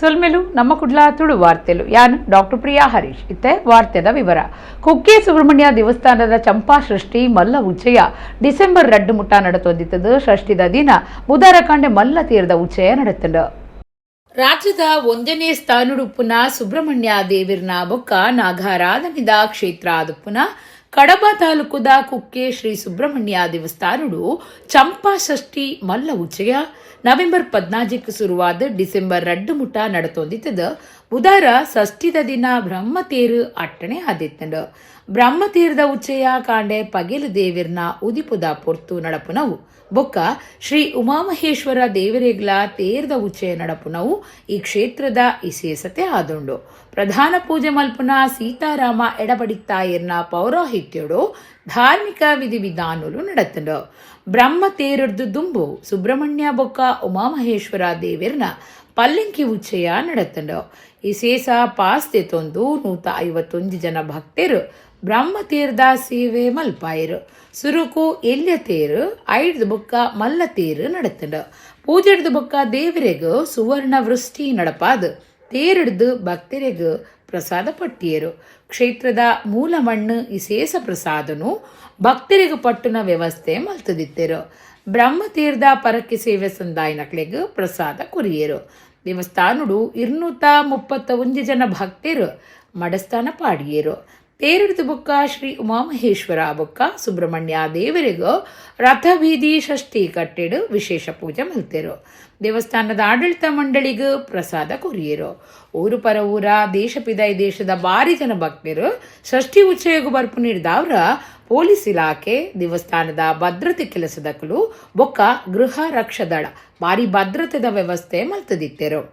ಸೊಲ್ಮೆಲು ನಮ್ಮ ಕುಡ್ಲ ತುಳು ವಾರ್ತೆಲು. ಯಾನ್ ಡಾಕ್ಟರ್ ಪ್ರಿಯಾ ಹರೀಶ್. ಇತ್ತೆ ವಾರ್ತೆದ ವಿವರ. ಕುಕ್ಕೆ ಸುಬ್ರಹ್ಮಣ್ಯ ದೇವಸ್ಥಾನದ ಚಂಪಾ ಷಷ್ಠಿ ಮಲ್ಲ ಉಚ್ಚಯ ಡಿಸೆಂಬರ್ 2 ಮುಟ್ಟ ನಡತೊಂದಿತ್ತದು. ಷಷ್ಠಿದ ದಿನ ಬುಧಾರ ಕಾಂಡೆ ಮಲ್ಲ ತೀರದ ಉಚ್ಚಯ ನಡತಂಡು. ರಾಜ್ಯದ ಒಂಜನೇ ಸ್ಥಾನಡುಪ್ಪುನ ಸುಬ್ರಹ್ಮಣ್ಯ ದೇವಿರ್ನ ಬೊಕ್ಕ ನಾಗಾರಾಧನೆದ ಕ್ಷೇತ್ರ ಆದುಪ್ಪುನ ಕಡಬ ತಾಲೂಕುದ ಕುಕ್ಕೆ ಶ್ರೀ ಸುಬ್ರಹ್ಮಣ್ಯ ದೇವಸ್ಥಾನಡು ಚಂಪಾ ಷಷ್ಠಿ ಮಲ್ಲ ಉಚ್ಚಯ ನವೆಂಬರ್ 14ಕ್ಕೆ ಶುರುವಾದ ಡಿಸೆಂಬರ್ 2 ಮುಟ್ಟ ನಡತೊಂದಿತ್ತದ. ಬುಧಾರ ಷಷ್ಠಿದ ದಿನ ಬ್ರಹ್ಮತೇರು ಅಟ್ಟಣೆ ಆದಿತ್ತಂಡು. ಬ್ರಹ್ಮತೀರದ ಉಚ್ಚಯ ಕಾಂಡೆ ಪಗೆಲು ದೇವಿರ್ನ ಉದಿಪುದ ಪೊರ್ತು ನಡಪುನವು ಬೊಕ್ಕ ಶ್ರೀ ಉಮಾಮಹೇಶ್ವರ ದೇವರೆಗ್ಲ ತೇರ್ದ ಉಚ್ಚಯ ನಡಪುನವು ಈ ಕ್ಷೇತ್ರದ ವಿಶೇಷತೆ ಆದುಂಡು. ಪ್ರಧಾನ ಪೂಜೆ ಮಲ್ಪುನ ಸೀತಾರಾಮ ಎಡಬಡಿತ್ತಾಯರ್ನ ಪೌರೋಹಿತ್ಯಡು ಧಾರ್ಮಿಕ ವಿಧಿವಿಧಾನಲು ನಡತಂಡು. ಬ್ರಹ್ಮ ತೇರಡ್ದು ದುಂಬು ಸುಬ್ರಹ್ಮಣ್ಯ ಬೊಕ್ಕ ಉಮಾಮಹೇಶ್ವರ ದೇವಿರ್ನ ಪಲ್ಲಂಕಿ ಉಚ್ಚಯ ನಡತಂಡು. ವಿಶೇಷ ಪಾಸ್ತೆ ತೊಂದು 151 ಜನ ಭಕ್ತರು ಬ್ರಹ್ಮ ತೀರ್ದ ಸೇವೆ ಮಲ್ಪಾಯರು. ಸುರುಕು ಎಲ್ಯ ತೇರು, ಐಡ್ದು ಬೊಕ್ಕ ಮಲ್ಲ ತೇರು ನಡತಂಡು. ಪೂಜೆಡ್ದು ಬೊಕ್ಕ ದೇವರೆಗ್ ಸುವರ್ಣ ವೃಷ್ಟಿ ನಡಪಾದು ತೇರಿಡ್ದು ಭಕ್ತರಿಗ್ ಪ್ರಸಾದ ಪಟ್ಟಿಯರು. ಕ್ಷೇತ್ರದ ಮೂಲ ಮಣ್ಣು ವಿಶೇಷ ಪ್ರಸಾದನು ಭಕ್ತರಿಗೆ ಪಟ್ಟುನ ವ್ಯವಸ್ಥೆ ಮಲ್ತದಿತ್ತೆರು. ಬ್ರಹ್ಮತೀರ್ಥ ಪರಕ್ಕೆ ಸೇವೆ ಸಂದಾಯನಕ್ಲೆಗ್ ಪ್ರಸಾದ ಕೊರಿಯರು. ದೇವಸ್ಥಾನಡು 231 ಜನ ಭಕ್ತರು ಮಡಸ್ಥಾನ ಪಾಡಿಯರು. ತೇರಿಡ್ದು ಬೊಕ್ಕ ಶ್ರೀ ಉಮಾಮಹೇಶ್ವರ ಬೊಕ್ಕ ಸುಬ್ರಹ್ಮಣ್ಯ ದೇವರಿಗೂ ರಥಬೀದಿ ಷಷ್ಠಿ ಕಟ್ಟೆಡು ವಿಶೇಷ ಪೂಜೆ ಮಲ್ತೆರು. ದೇವಸ್ಥಾನದ ಆಡಳಿತ ಮಂಡಳಿಗೂ ಪ್ರಸಾದ ಕೊರಿಯರು. ಊರು ಪರ ಊರ, ದೇಶ ಪಿದಾಯಿ ದೇಶದ ಬಾರಿ ಜನ ಭಕ್ತರು ಷಷ್ಠಿ ಉಚ್ಚಯಗು ಬರ್ಪು ನೀಡಿದವರ ಪೊಲೀಸ್ ಇಲಾಖೆ, ದೇವಸ್ಥಾನದ ಭದ್ರತೆ ಕೆಲಸದಕಲು ಬೊಕ್ಕ ಗೃಹ ರಕ್ಷದಳ ಭಾರಿ ಭದ್ರತೆದ ವ್ಯವಸ್ಥೆ ಮಲ್ತದಿತ್ತೆರು.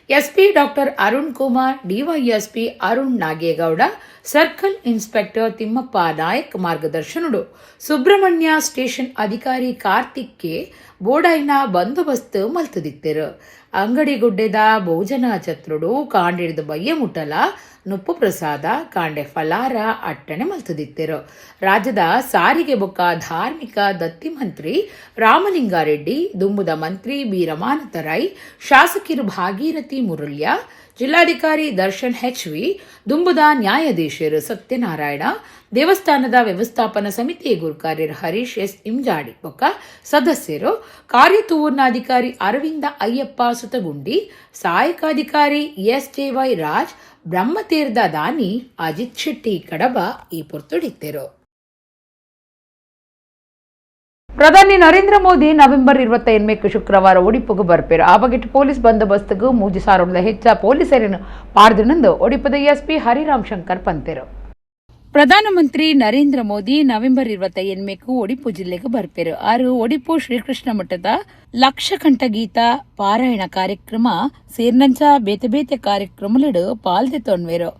SP doctor Arun Kumar, DYSP Arun Nagegowda, circle inspector Thimmappa Nayak ಮಾರ್ಗದರ್ಶನಡು ಸುಬ್ರಹ್ಮಣ್ಯ ಸ್ಟೇಷನ್ ಅಧಿಕಾರಿ ಕಾರ್ತಿಕ್ ಕೆ ಬೋಡೈನ ಬಂದೋಬಸ್ತ್ ಮಲ್ತದಿತ್ತೆರು. ಅಂಗಡಿಗುಡ್ಡೆದ ಭೋಜನ ಛತ್ರುಡು ಕಾಂಡಿಡ್ದು ಬಯ್ಯ ಮುಟ್ಟಲ ನುಪ್ಪು ಪ್ರಸಾದ, ಕಾಂಡೆ ಫಲಾರ ಅಟ್ಟಣೆ ಮಲ್ತದಿತ್ತೆರು. ರಾಜ್ಯದ ಸಾರಿಗೆ ಬೊಕ್ಕ ಧಾರ್ಮಿಕ ದತ್ತಿ ಮಂತ್ರಿ ರಾಮಲಿಂಗಾರೆಡ್ಡಿ, ದುಂಬುದ ಮಂತ್ರಿ ಬಿ ರಮಾನಾಥ ರೈ, ಶಾಸಕಿರು ಭಾಗೀರಥಿ ಮುರುಳ್ಯ, ಜಿಲ್ಲಾಧಿಕಾರಿ ದರ್ಶನ್ ಎಚ್ವಿ, ದುಂಬುದ ನ್ಯಾಯಾಧೀಶರು ಸತ್ಯನಾರಾಯಣ, ದೇವಸ್ಥಾನದ ವ್ಯವಸ್ಥಾಪನಾ ಸಮಿತಿ ಗುರುಕಾರ್ಯರು ಹರೀಶ್ ಎಸ್ ಇಂಜಾಡಿ ಬೊಕ್ಕ ಸದಸ್ಯರು, ಕಾರ್ಯತೂರ್ಣಾಧಿಕಾರಿ ಅರವಿಂದ ಅಯ್ಯಪ್ಪ ಸುತಗುಂಡಿ, ಸಹಾಯಕಾಧಿಕಾರಿ S J Y Raj, Brahmatheertha ದಾನಿ ಅಜಿತ್ ಶೆಟ್ಟಿ ಕಡಬ ಈ ಪೊರ್ತುಡಿತ್ತೆರು. ಪ್ರಧಾನಿ ನರೇಂದ್ರ ಮೋದಿ ನವೆಂಬರ್ 28 ಶುಕ್ರವಾರ ಒಡಿಪುಗು ಬರ್ಪೇರು. ಆ ಬಗೆಟ್ ಪೊಲೀಸ್ ಬಂದೋಬಸ್ತ್ಗ್ 3000 ಹೆಚ್ಚ ಪೊಲೀಸರನ್ನು ಪಾರ್ದಿನಂದು ಒಡಿಪುದ ಎಸ್ಪಿ ಹರಿರಾಮ್ ಶಂಕರ್ ಪಂತೆರು. ಪ್ರಧಾನಮಂತ್ರಿ ನರೇಂದ್ರ ಮೋದಿ ನವೆಂಬರ್ 28 ಒಡಿಪು ಜಿಲ್ಲೆಗೆ ಬರ್ಪೇರು. ಆರು ಒಡಿಪು ಶ್ರೀಕೃಷ್ಣ ಮಠದ ಲಕ್ಷಕಂಠ ಗೀತಾ ಪಾರಾಯಣ ಕಾರ್ಯಕ್ರಮ ಸೇರ್ನಂಚ ಬೇತೆ ಬೇತೆ ಕಾರ್ಯಕ್ರಮಲಿಡು ಪಾಲ್ದೆ ತೊನ್ವೇರು.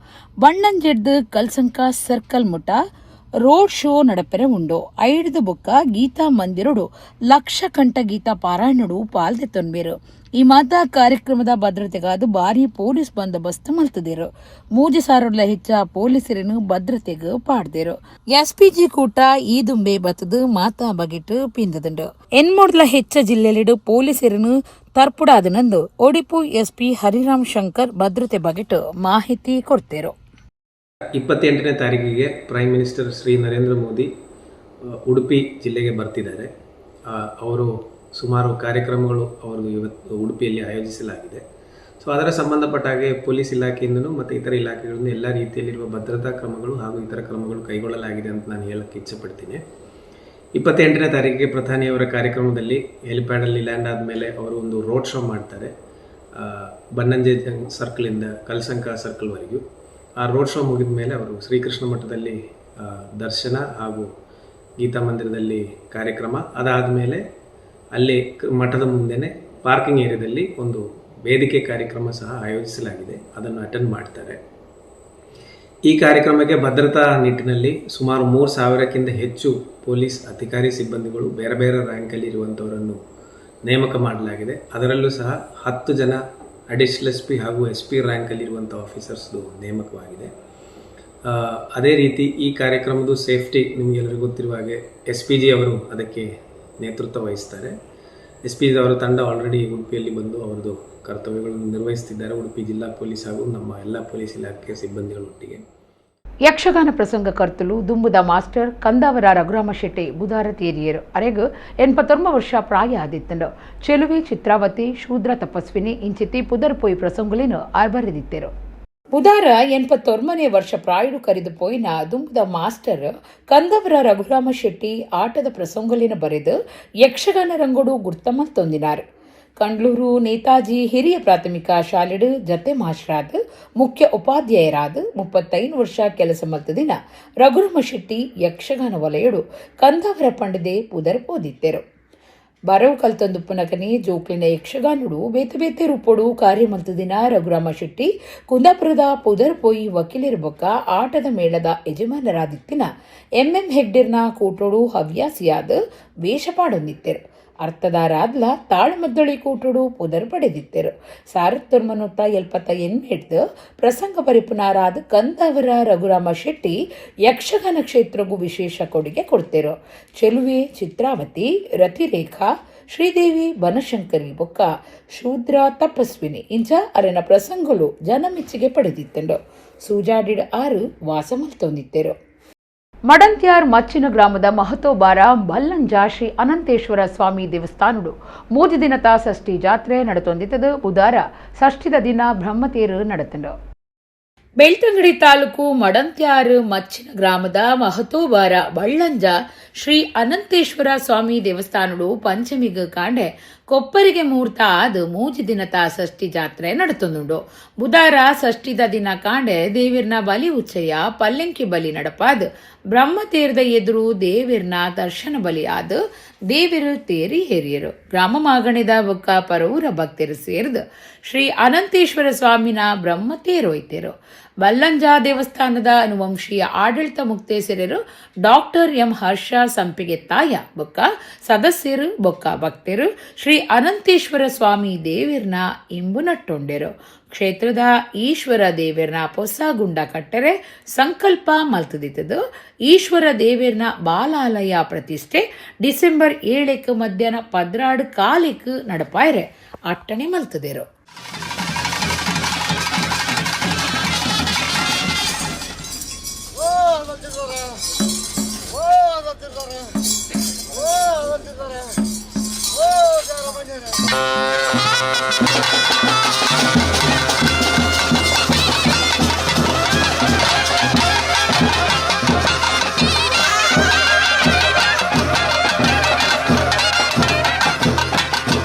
ಬಣ್ಣಂಜೆಡ್ದು ಕಲ್ಸಂಕ ಸರ್ಕಲ್ ಮುಟ ರೋಡ್ ಶೋ ನಡಪೆರೆ ಉಂಡು. ಐಡ್ದು ಬೊಕ್ಕ ಗೀತಾ ಮಂದಿರಡು ಲಕ್ಷಕಂಠ ಗೀತಾ ಪಾರಾಯಣಡು ಪಾಲ್ದೆ ತೊನ್ಬೇರು. ಈ ಮಾತಾ ಕಾರ್ಯಕ್ರಮದ ಭದ್ರತೆಗಾದ ಭಾರಿ ಪೊಲೀಸ್ ಬಂದೋಬಸ್ತ್ ಮಲ್ತದಿರು. 3000 ಹೆಚ್ಚ ಪೊಲೀಸರನ್ನು ಭದ್ರತೆಗೆ ಪಾಡ್ದಿರು. ಎಸ್ಪಿಜಿ ಕೂಟ ಈ ದುಂಬೆ ಬತ್ತದು ಮಾತಾ ಬಗೆಟ್ ಪಿಂದದುಂಡು. ಎನ್ಮೋಡ್ಲ ಹೆಚ್ಚ ಜಿಲ್ಲೆಲಿಡು ಪೊಲೀಸರನ್ನು ತರ್ಪುಡಾದನಂದು ಒಡಿಪು ಎಸ್ಪಿ ಹರಿರಾಮ್ ಶಂಕರ್ ಭದ್ರತೆ ಬಗೆಟ್ ಮಾಹಿತಿ ಕೊಡ್ತೇರು. 28ನೇ ತಾರೀಕಿಗೆ ಪ್ರೈಮ್ ಮಿನಿಸ್ಟರ್ ಶ್ರೀ ನರೇಂದ್ರ ಮೋದಿ ಉಡುಪಿ ಜಿಲ್ಲೆಗೆ ಬರ್ತಿದ್ದಾರೆ. ಅವರು ಸುಮಾರು ಕಾರ್ಯಕ್ರಮಗಳು ಅವರು ಇವತ್ತು ಉಡುಪಿಯಲ್ಲಿ ಆಯೋಜಿಸಲಾಗಿದೆ. ಸೊ ಅದರ ಸಂಬಂಧಪಟ್ಟ ಹಾಗೆ ಪೊಲೀಸ್ ಇಲಾಖೆಯಿಂದನೂ ಮತ್ತು ಇತರ ಇಲಾಖೆಗಳಿಂದ ಎಲ್ಲ ರೀತಿಯಲ್ಲಿರುವ ಭದ್ರತಾ ಕ್ರಮಗಳು ಹಾಗೂ ಇತರ ಕ್ರಮಗಳು ಕೈಗೊಳ್ಳಲಾಗಿದೆ ಅಂತ ನಾನು ಹೇಳಕ್ಕೆ ಇಚ್ಛೆಪಡ್ತೀನಿ. 28ನೇ ತಾರೀಕಿಗೆ ಪ್ರಧಾನಿಯವರ ಕಾರ್ಯಕ್ರಮದಲ್ಲಿ ಹೆಲಿಪ್ಯಾಡಲ್ಲಿ ಲ್ಯಾಂಡ್ ಆದಮೇಲೆ ಅವರು ಒಂದು ರೋಡ್ ಶೋ ಮಾಡ್ತಾರೆ, ಬನ್ನಂಜೆ ಸರ್ಕಲಿಂದ ಕಲ್ಸಂಕ ಸರ್ಕಲ್ವರೆಗೂ. ಆ ರೋಡ್ ಶೋ ಮುಗಿದ ಮೇಲೆ ಅವರು ಶ್ರೀಕೃಷ್ಣ ಮಠದಲ್ಲಿ ದರ್ಶನ ಹಾಗೂ ಗೀತಾ ಮಂದಿರದಲ್ಲಿ ಕಾರ್ಯಕ್ರಮ, ಅದಾದಮೇಲೆ ಅಲ್ಲಿ ಮಠದ ಮುಂದೆನೇ ಪಾರ್ಕಿಂಗ್ ಏರಿಯಾದಲ್ಲಿ ಒಂದು ವೇದಿಕೆ ಕಾರ್ಯಕ್ರಮ ಸಹ ಆಯೋಜಿಸಲಾಗಿದೆ. ಅದನ್ನು ಅಟೆಂಡ್ ಮಾಡ್ತಾರೆ. ಈ ಕಾರ್ಯಕ್ರಮಕ್ಕೆ ಭದ್ರತಾ ನಿಟ್ಟಿನಲ್ಲಿ ಸುಮಾರು 3000ಕ್ಕಿಂತ ಹೆಚ್ಚು ಪೊಲೀಸ್ ಅಧಿಕಾರಿ ಸಿಬ್ಬಂದಿಗಳು, ಬೇರೆ ಬೇರೆ ರ್ಯಾಂಕಲ್ಲಿ ಇರುವಂಥವರನ್ನು ನೇಮಕ ಮಾಡಲಾಗಿದೆ. ಅದರಲ್ಲೂ ಸಹ 10 ಜನ ಅಡಿಷನಲ್ ಎಸ್‌ಪಿ ಹಾಗೂ ಎಸ್‌ಪಿ ರ್ಯಾಂಕಲ್ಲಿರುವಂಥ ಆಫೀಸರ್ಸ್ದು ನೇಮಕವಾಗಿದೆ. ಅದೇ ರೀತಿ ಈ ಕಾರ್ಯಕ್ರಮದ ಸೇಫ್ಟಿ ನಿಮಗೆಲ್ಲರಿಗೂ ಗೊತ್ತಿರುವ ಹಾಗೆ ಎಸ್‌ಪಿಜಿ ಅವರು ಅದಕ್ಕೆ ನೇತೃತ್ವ ವಹಿಸ್ತಾರೆ. ಎಸ್‌ಪಿಜಿ ಅವರ ತಂಡ ಆಲ್ರೆಡಿ ಉಡುಪಿಯಲ್ಲಿ ಬಂದು ಅವರದು ಕರ್ತವ್ಯಗಳನ್ನು ನಿರ್ವಹಿಸ್ತಿದ್ದಾರೆ ಉಡುಪಿ ಜಿಲ್ಲಾ ಪೊಲೀಸ್ ಹಾಗೂ ನಮ್ಮ ಎಲ್ಲ ಪೊಲೀಸ್ ಇಲಾಖೆಯ ಸಿಬ್ಬಂದಿಗಳೊಟ್ಟಿಗೆ. ಯಕ್ಷಗಾನ ಪ್ರಸಂಗ ಕರ್ತಲು ದುಂಬುದ ಮಾಸ್ಟರ್ ಕಂದಾವರ ರಘುರಾಮ ಶೆಟ್ಟಿ ಬುಧಾರ ತೀರಿಯರು. ಅರೆಗು 89 ವರ್ಷ ಪ್ರಾಯ ಆದಿತ್ತಂಡು. ಚೆಲುವೆ ಚಿತ್ರಾವತಿ, ಶೂದ್ರ ತಪಸ್ವಿನಿ ಇಂಚಿತಿ ಪುದರ್ ಪೋಯಿ ಪ್ರಸಂಗುಲೇನು ಆರ್ಬರಿದಿತ್ತೆರು. ಬುಧಾರ 89ನೇ ವರ್ಷ ಪ್ರಾಯುಡು ಕರಿದು ಪೋಯಿನ ದುಂಬುದ ಮಾಸ್ಟರ್ ಕಂದವರ ರಘುರಾಮ ಶೆಟ್ಟಿ ಆಟದ ಪ್ರಸಂಗುಲೇನು ಬರೆದು ಯಕ್ಷಗಾನ ರಂಗೋಡು ಗುರ್ತಮಲ್ತೊಂದಿನಾರು. ಕಂಡ್ಲೂರು ನೇತಾಜಿ ಹಿರಿಯ ಪ್ರಾಥಮಿಕ ಶಾಲೆಡು ಜತೆ ಮಾಸ್ಟರಾದ ಮುಖ್ಯ ಉಪಾಧ್ಯಾಯರಾದ 35 ವರ್ಷ ಕೆಲಸ ಮಲ್ತದಿನ ರಘುರಾಮ ಶೆಟ್ಟಿ ಯಕ್ಷಗಾನ ವಲಯಡು ಕಂದಾವರ ಪಂಡದೆ ಪುದರ್ ಪೋದಿತ್ತೆರು. ಬರವು ಕಲ್ತೊಂದು ಪುನಕನೆ ಜೋಕ್ಲಿನ ಯಕ್ಷಗಾನುಡು ಬೇತೆ ಬೇತೆ ರೂಪೋಡು ಕಾರ್ಯ ಮಲ್ತದಿನ ರಘುರಾಮ ಶೆಟ್ಟಿ ಕುಂದಾಪುರದ ಪುದರ್ ಪೋಯಿ ವಕೀಲರ ಬೊಕ್ಕ ಆಟದ ಮೇಳದ ಯಜಮಾನರಾದಿತ್ತಿನ ಎಂಎಂ ಹೆಗ್ಡೆರ್ನ ಕೂಟೋಡು ಹವ್ಯಾಸಿಯಾದ ವೇಷ ಪಾಡೊಂದಿತ್ತೆರು. ಅರ್ಥದಾರಾದ್ಲ ತಾಳಮದ್ದಳಿ ಕೂಟುಡು ಪುದರ್ ಪಡೆದಿತ್ತೆರು. 1978 ಪ್ರಸಂಗ ಪರಿಪುನಾರಾದ ಕಂದವರ ರಘುರಾಮ ಶೆಟ್ಟಿ ಯಕ್ಷಗಾನ ಕ್ಷೇತ್ರಗೂ ವಿಶೇಷ ಕೊಡುಗೆ ಕೊಡ್ತೇರು. ಚೆಲುವೆ ಚಿತ್ರಾವತಿ, ರತಿರೇಖಾ, ಶ್ರೀದೇವಿ ಬನಶಂಕರಿ ಬೊಕ್ಕ ಶೂದ್ರ ತಪಸ್ವಿನಿ ಇಂಚ ಅರೆನ ಪ್ರಸಂಗಲು ಜನಮೆಚ್ಚಿಗೆ ಪಡೆದಿತ್ತಂಡು. ಸೂಜಾಡಿಡ್ 6 ವಾಸ ಮಲ್ತೊಂದಿತ್ತೆರು. ಮಡಂತ್ಯಾರ್ ಮಚ್ಚಿನ ಗ್ರಾಮದ ಮಹತೋಬಾರ ಬಲ್ಲಂಜ ಶ್ರೀ ಅನಂತೇಶ್ವರ ಸ್ವಾಮಿ ದೇವಸ್ಥಾನಡು 3 ದಿನದ ಷಷ್ಠಿ ಜಾತ್ರೆ ನಡತೊಂದಿತ್ತದು. ಬುಧಾರ ಷಷ್ಠಿದ ದಿನ ಬ್ರಹ್ಮತೇರು ನಡತಂಡು. ಬೆಳ್ತಂಗಡಿ ತಾಲೂಕು ಮಡಂತ್ಯಾರು ಮಚ್ಚಿನ ಗ್ರಾಮದ ಮಹತೋಬಾರ ಬಳ್ಳಂಜ ಶ್ರೀ ಅನಂತೇಶ್ವರ ಸ್ವಾಮಿ ದೇವಸ್ಥಾನಡು ಪಂಚಮಿಗ ಕಾಂಡೆ ಕೊಪ್ಪರಿಗೆ ಮುಹೂರ್ತ ಆದ 3 ದಿನದ ಷಷ್ಠಿ ಜಾತ್ರೆ ನಡತೊಂದುಂಡು. ಬುಧಾರ ಷಷ್ಠಿದ ದಿನ ಕಾಂಡೆ ದೇವಿರ್ನ ಬಲಿ ಉಚ್ಚಯ ಪಲ್ಲೆಂಕಿ ಬಲಿ ನಡಪಾದ ಬ್ರಹ್ಮತೇರದ ಎದುರು ದೇವಿರ್ನ ದರ್ಶನ ಬಲಿ ಆದ ದೇವಿರು ತೇರಿ ಹೇರಿಯರು. ಗ್ರಾಮ ಮಾಗಣಿದ ಬೊಕ್ಕ ಪರವೂರ ಭಕ್ತರು ಸೇರಿದ ಶ್ರೀ ಅನಂತೇಶ್ವರ ಸ್ವಾಮಿನ ಬ್ರಹ್ಮತೇರೋಯ್ತೇರು. ಬಲ್ಲಂಜ ದೇವಸ್ಥಾನದ ಅನುವಂಶೀಯ ಆಡಳಿತ ಮುಕ್ತೇಸರರು ಡಾಕ್ಟರ್ ಎಂ ಹರ್ಷ ಸಂಪಿಗೆ ತಾಯ ಬೊಕ್ಕ ಸದಸ್ಯರು ಬೊಕ್ಕ ಭಕ್ತರು ಶ್ರೀ ಅನಂತೇಶ್ವರ ಸ್ವಾಮಿ ದೇವಿರ್ನ ಇಂಬು ನಟ್ಟೊಂಡೆರು. ಕ್ಷೇತ್ರದ ಈಶ್ವರ ದೇವಿರ್ನ ಪೊಸ ಗುಂಡ ಕಟ್ಟರೆ ಸಂಕಲ್ಪ ಮಲ್ತದಿತ್ತದು. ಈಶ್ವರ ದೇವಿರ್ನ ಬಾಲಾಲಯ ಪ್ರತಿಷ್ಠೆ ಡಿಸೆಂಬರ್ 7 ಮಧ್ಯಾಹ್ನ 12:15 ನಡಪಾಯರೆ ಅಟ್ಟಣೆ ಮಲ್ತದೇರು.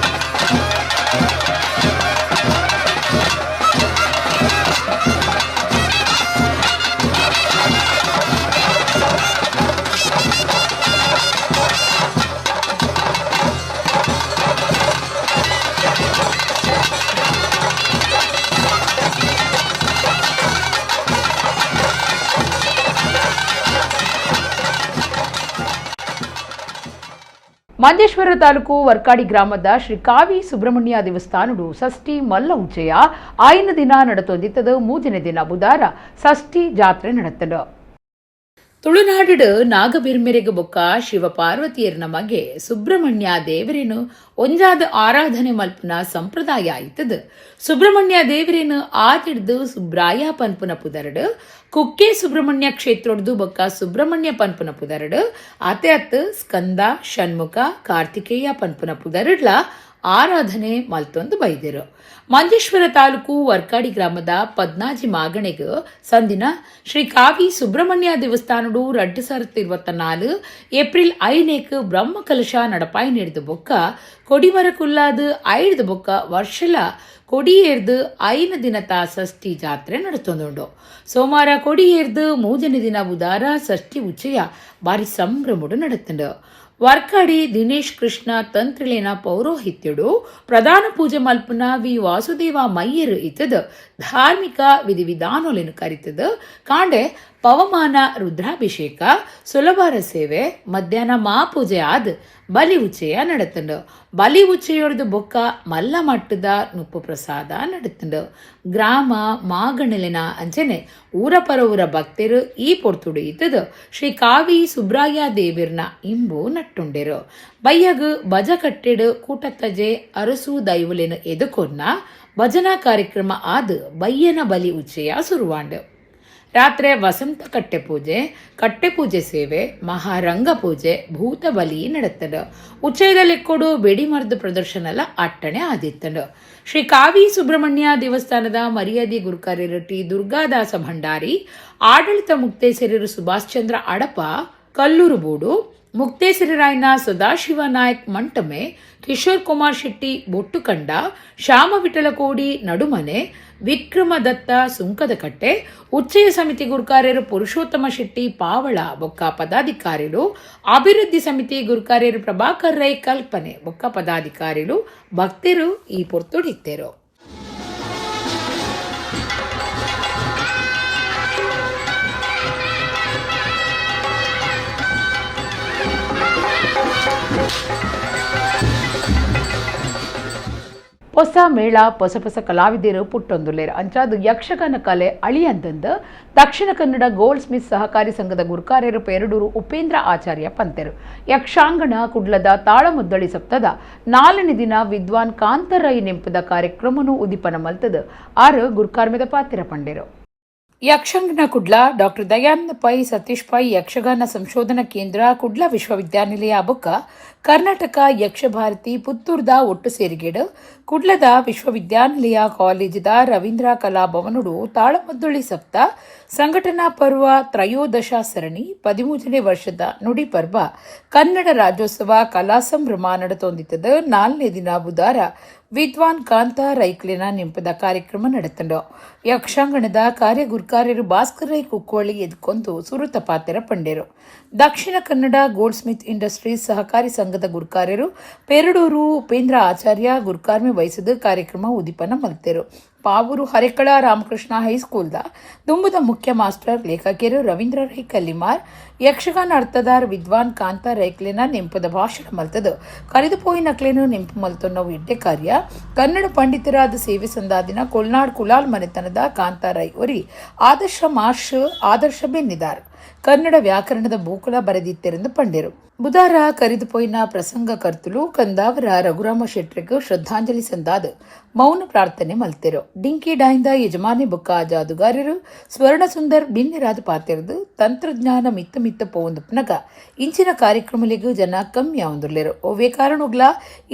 ಮಂಜೇಶ್ವರ ತಾಲೂಕು ವರ್ಕಾಡಿ ಗ್ರಾಮದ ಶ್ರೀ ಕಾವಿ ಸುಬ್ರಹ್ಮಣ್ಯ ದೇವಸ್ಥಾನಡು ಷಷ್ಠಿ ಮಲ್ಲ ಉಚ್ಚಯ ಆಯ್ನ ದಿನ ನಡತೊಂದಿತ್ತದು. 3ನೇ ದಿನ ಬುಧಾರ ಷಷ್ಠಿ ಜಾತ್ರೆ ನಡತಂಡು. ತುಳುನಾಡು ನಾಗಬಿರ್ಮೆರೆಗು ಬೊಕ್ಕ ಶಿವ ಪಾರ್ವತಿಯರ್ನ ಮಗೆ ಸುಬ್ರಹ್ಮಣ್ಯ ದೇವರೇನು ಒಂಜಾದ ಆರಾಧನೆ ಮಲ್ಪುನ ಸಂಪ್ರದಾಯ ಆಯ್ತದ. ಸುಬ್ರಹ್ಮಣ್ಯ ದೇವರೇನು ಆತಿಡ್ದು ಸುಬ್ರಾಯ ಪನ್ಪುನ ಪುದರಡು, ಕುಕ್ಕೆ ಸುಬ್ರಹ್ಮಣ್ಯ ಕ್ಷೇತ್ರೊಡ್ದು ಬೊಕ್ಕ ಸುಬ್ರಹ್ಮಣ್ಯ ಪನ್ಪುನ ಪುದರಡು, ಆತೆ ಅತ್ತು ಸ್ಕಂದ ಷಣ್ಮುಖ ಕಾರ್ತಿಕೇಯ ಪನ್ಪುನ ಪುದರಡ್ಲ ಆರಾಧನೆ ಮಲ್ತೊಂದು ಬೈದಿರು. ಮಂಜೇಶ್ವರ ತಾಲೂಕು ವರ್ಕಾಡಿ ಗ್ರಾಮದ ಪದ್ನಾಜಿ ಮಾಗಣೆಗ್ ಸಂದಿನ ಶ್ರೀ ಕಾವಿ ಸುಬ್ರಹ್ಮಣ್ಯ ದೇವಸ್ಥಾನಡು 2024 ಏಪ್ರಿಲ್ 5 ಬ್ರಹ್ಮಕಲಶ ನಡಪಾಯಿ ನೀಡಿದ ಬೊಕ್ಕ ಕೊಡಿಮರ ಕುಲ್ಲಾದ 5 ಬೊಕ್ಕ ವರ್ಷಲ ಕೊಡಿಯೇರ್ದು 5 ದಿನತ ಷಷ್ಠಿ ಜಾತ್ರೆ ನಡತೊಂದುಂಡು. ಸೋಮವಾರ ಕೊಡಿಯೇರ್ದು 3ನೇ ದಿನ ಬುಧಾರ ಷಷ್ಠಿ ಉಚ್ಚಯ ಬಾರಿ ಸಂಭ್ರಮಡು ನಡತುಂಡು. ವರ್ಕಾಡಿ ದಿನೇಶ್ ಕೃಷ್ಣ ತಂತ್ರಿಲೇನ ಪೌರೋಹಿತ್ಯಡು ಪ್ರಧಾನ ಪೂಜೆ ಮಲ್ಪುನ ವಿ ವಾಸುದೇವ ಮಯ್ಯರು ಇತ್ತದ ಧಾರ್ಮಿಕ ವಿಧಿವಿಧಾನೋಲೆನು ಕರಿತದ. ಕಾಂಡೆ ಪವಮಾನ ರುದ್ರಾಭಿಷೇಕ, ಸುಲಭಾರ ಸೇವೆ, ಮಧ್ಯಾಹ್ನ ಮಾಪೂಜೆ ಆದ ಬಲಿ ಉಚ್ಚಯ ನಡತಂಡು. ಬಲಿ ಉಚ್ಚೆಯೊಡ್ದು ಬೊಕ್ಕ ಮಲ್ಲ ಮಟ್ಟದ ನುಪ್ಪು ಪ್ರಸಾದ ನಡತಂಡು. ಗ್ರಾಮ ಮಾಗಣಲಿನ ಅಂಚನೆ ಊರ ಪರವೂರ ಭಕ್ತರು ಈ ಪೊರ್ತುಡು ಇತ್ತದ ಶ್ರೀ ಕಾವಿ ಸುಬ್ರಾಯ ದೇವಿರ್ನ ಇಂಬು ನಟ್ಟುಂಡೆರು. ಬಯ್ಯಗು ಬಜ ಕಟ್ಟೆಡು ಕೂಟತ್ತಜೆ ಅರಸು ದೈವುಲೆನು ಎದುಕೊನ್ನ ಭಜನಾ ಕಾರ್ಯಕ್ರಮ ಆದ್ ಬಯ್ಯನ ಬಲಿ ಉಚ್ಚಯ ಸುರುವಾಂಡ್. ರಾತ್ರೆ ವಸಂತ ಕಟ್ಟೆ ಪೂಜೆ, ಕಟ್ಟೆ ಪೂಜೆ ಸೇವೆ, ಮಹಾರಂಗ ಪೂಜೆ, ಭೂತ ಬಲಿ ನಡತ್ತಂಡ್. ಉಚ್ಚಯದ ಲೆಕ್ಕೊಡು ಬೆಡಿಮರ್ದು ಪ್ರದರ್ಶನಲ ಅಟ್ಟಣೆ ಆದಿತ್ತಂಡ್. ಶ್ರೀ ಕಾವಿ ಸುಬ್ರಹ್ಮಣ್ಯ ದೇವಸ್ಥಾನದ ಮರ್ಯಾದಿ ಗುರುಕಾರ್ಯರು ಟಿ ದುರ್ಗಾದಾಸ ಭಂಡಾರಿ, ಆಡಳಿತ ಮುಕ್ತೇಸರರು ಸುಭಾಷ್ ಚಂದ್ರ ಅಡಪ ಕಲ್ಲೂರು ಬೂಡು, ಮುಕ್ತೇಸರರಾಯನ ಸದಾಶಿವ ನಾಯಕ್ ಮಂಟಮೆ, ಕಿಶೋರ್ ಕುಮಾರ್ ಶೆಟ್ಟಿ ಬೊಟ್ಟುಕಂಡ, ಶ್ಯಾಮ ವಿಠಲಕೋಡಿ ನಡುಮನೆ, ವಿಕ್ರಮದತ್ತ ಸುಂಕದಕಟ್ಟೆ, ಉಚ್ಚಯ ಸಮಿತಿ ಗುರುಕಾರ್ಯರು ಪುರುಷೋತ್ತಮ ಶೆಟ್ಟಿ ಪಾವಳ ಬೊಕ್ಕ ಪದಾಧಿಕಾರಿಲು, ಅಭಿವೃದ್ಧಿ ಸಮಿತಿ ಗುರುಕಾರ್ಯರು ಪ್ರಭಾಕರ್ ರೈ ಕಲ್ಪನೆ ಬೊಕ್ಕ ಪದಾಧಿಕಾರಿಲು, ಭಕ್ತರು ಈ ಪೊರ್ತುಡಿತ್ತೆರು. ಹೊಸ ಮೇಳ, ಹೊಸ ಹೊಸ ಕಲಾವಿದರು ಪುಟ್ಟೊಂದುಲ್ಲೇರು. ಅಂಚಾದು ಯಕ್ಷಗಾನ ಕಲೆ ಅಳಿಯಂತಂದು ದಕ್ಷಿಣ ಕನ್ನಡ ಗೋಲ್ಡ್ ಸ್ಮಿತ್ ಸಹಕಾರಿ ಸಂಘದ ಗುರುಕಾರ್ಯರು ಪೆರಡೂರು ಉಪೇಂದ್ರ ಆಚಾರ್ಯ ಪಂತೆರು. ಯಕ್ಷಾಂಗಣ ಕುಡ್ಲದ ತಾಳಮುದ್ದಳಿ ಸಪ್ತದ 4ನೇ ದಿನ ವಿದ್ವಾನ್ ಕಾಂತರೈ ನೆಂಪದ ಕಾರ್ಯಕ್ರಮನು ಉದಿಪನ ಮಲ್ತದ ಆರು ಗುರುಕಾರ್ಮೆದ ಪಾತಿರ ಪಂಡೆರು. ಯಕ್ಷಾಂಗಣ ಕುಡ್ಲ ಡಾಕ್ಟರ್ ದಯಾನಂದ ಪೈ ಸತೀಶ್ ಪೈ ಯಕ್ಷಗಾನ ಸಂಶೋಧನಾ ಕೇಂದ್ರ ಕುಡ್ಲ ವಿಶ್ವವಿದ್ಯಾನಿಲಯ ಬೊಕ್ಕ ಕರ್ನಾಟಕ ಯಕ್ಷಭಾರತಿ ಪುತ್ತೂರ್ದ ಒಟ್ಟು ಸೇರಿಗೇಡು ಕುಡ್ಲದ ವಿಶ್ವವಿದ್ಯಾನಿಲಯ ಕಾಲೇಜಿದ ರವೀಂದ್ರ ಕಲಾ ಭವನುಡು ತಾಳಮದ್ದೊಳಿ ಸಪ್ತ ಸಂಘಟನಾ ಪರ್ವ ತ್ರಯೋದಶ ಸರಣಿ 13ನೇ ವರ್ಷದ ನುಡಿ ಪರ್ವ ಕನ್ನಡ ರಾಜ್ಯೋತ್ಸವ ಕಲಾ ಸಂಭ್ರಮ ನಡತೊಂದಿತ್ತದ. 4ನೇ ದಿನ ಬುಧಾರ ವಿದ್ವಾನ್ ಕಾಂತಾ ರೈಕ್ಲಿನ ನೆಂಪದ ಕಾರ್ಯಕ್ರಮ ನಡೆತಂಡು. ಯಕ್ಷಾಂಗಣದ ಕಾರ್ಯಗುರ್ಕಾರ್ಯರು ಭಾಸ್ಕರ್ ರೈ ಕುಕ್ಕೋಳಿ ಎದ್ಕೊಂದು ಸುರುತ ಪಾತೆರ ಪಂಡೇರು. Dakshina Kannada gold Smith industries ಸಹಕಾರಿ ಸಂಘದ ಗುರ್ಕಾರ್ಯರು ಪೆರಡೂರು ಉಪೇಂದ್ರ ಆಚಾರ್ಯ ಗುರ್ಕಾರ್ಮೆ ವಹಿಸಿದ ಕಾರ್ಯಕ್ರಮ ಉದಿಪನ ಮಲ್ತೆರು. ಪಾವೂರು ಹರೇಕಳ ರಾಮಕೃಷ್ಣ ಹೈಸ್ಕೂಲ್ದ ದುಂಬುದ ಮುಖ್ಯ ಮಾಸ್ಟರ್ ಲೇಖಕಿಯರು ರವೀಂದ್ರ ರೈ ಕಲ್ಲಿಮಾರ್ ಯಕ್ಷಗಾನ ಅರ್ಥದಾರ್ ವಿದ್ವಾನ್ ಕಾಂತಾ ರೈಕ್ಲೆನ ನೆಂಪದ ಭಾಷಣ ಮಲ್ತದು ಕರೆದುಪೋಯಿನಕ್ಲೇನು ನೆಂಪು ಮಲ್ತೊನ್ನವು ಎಡ್ಡೆ ಕಾರ್ಯ. ಕನ್ನಡ ಪಂಡಿತರಾದ ಸೇವೆ ಸಂದಾದಿನ ಕೊಲ್ನಾಡ್ ಕುಲಾಲ್ ಮನೆತನದ ಕಾಂತಾ ರೈ ಒರಿ ಆದರ್ಶ ಮಾರ್ಷ್ ಆದರ್ಶ ಬೆನ್ನಿದಾರ್ ಕನ್ನಡ ವ್ಯಾಕರಣದ ಬೂಕುಳ ಬರೆದಿತ್ತೆರೆಂದು ಪಂಡೆರು. ಬುಧಾರ ಕರಿದುಪೋಯಿನ ಪ್ರಸಂಗ ಕರ್ತುಲು ಕಂದಾವರ ರಘುರಾಮ ಶೆಟ್ರಿಗ್ ಶ್ರದ್ಧಾಂಜಲಿ ಸಂದಾದ ಮೌನ ಪ್ರಾರ್ಥನೆ ಮಲ್ತೆರು. ಡಿಂಕಿ ಡಾಯಿಂದ ಯಜಮಾನಿ ಬುಕ್ಕ ಜಾದುಗಾರರು ಸ್ವರ್ಣ ಸುಂದರ್ ಬಿನ್ನೆರಾದ ಪಾತೆರದು ತಂತ್ರಜ್ಞಾನ ಮಿತ್ತ ಮಿತ್ತ ಪೋವೊಂದು ಪುನಗ ಇಂಚಿನ ಕಾರ್ಯಕ್ರಮಲಿಗೂ ಜನ ಕಮ್ಮಿ ಆವೊಂದುಲ್ಲೆರು. ಒವ್ವೇ ಕಾರಣೊಗ್ಲ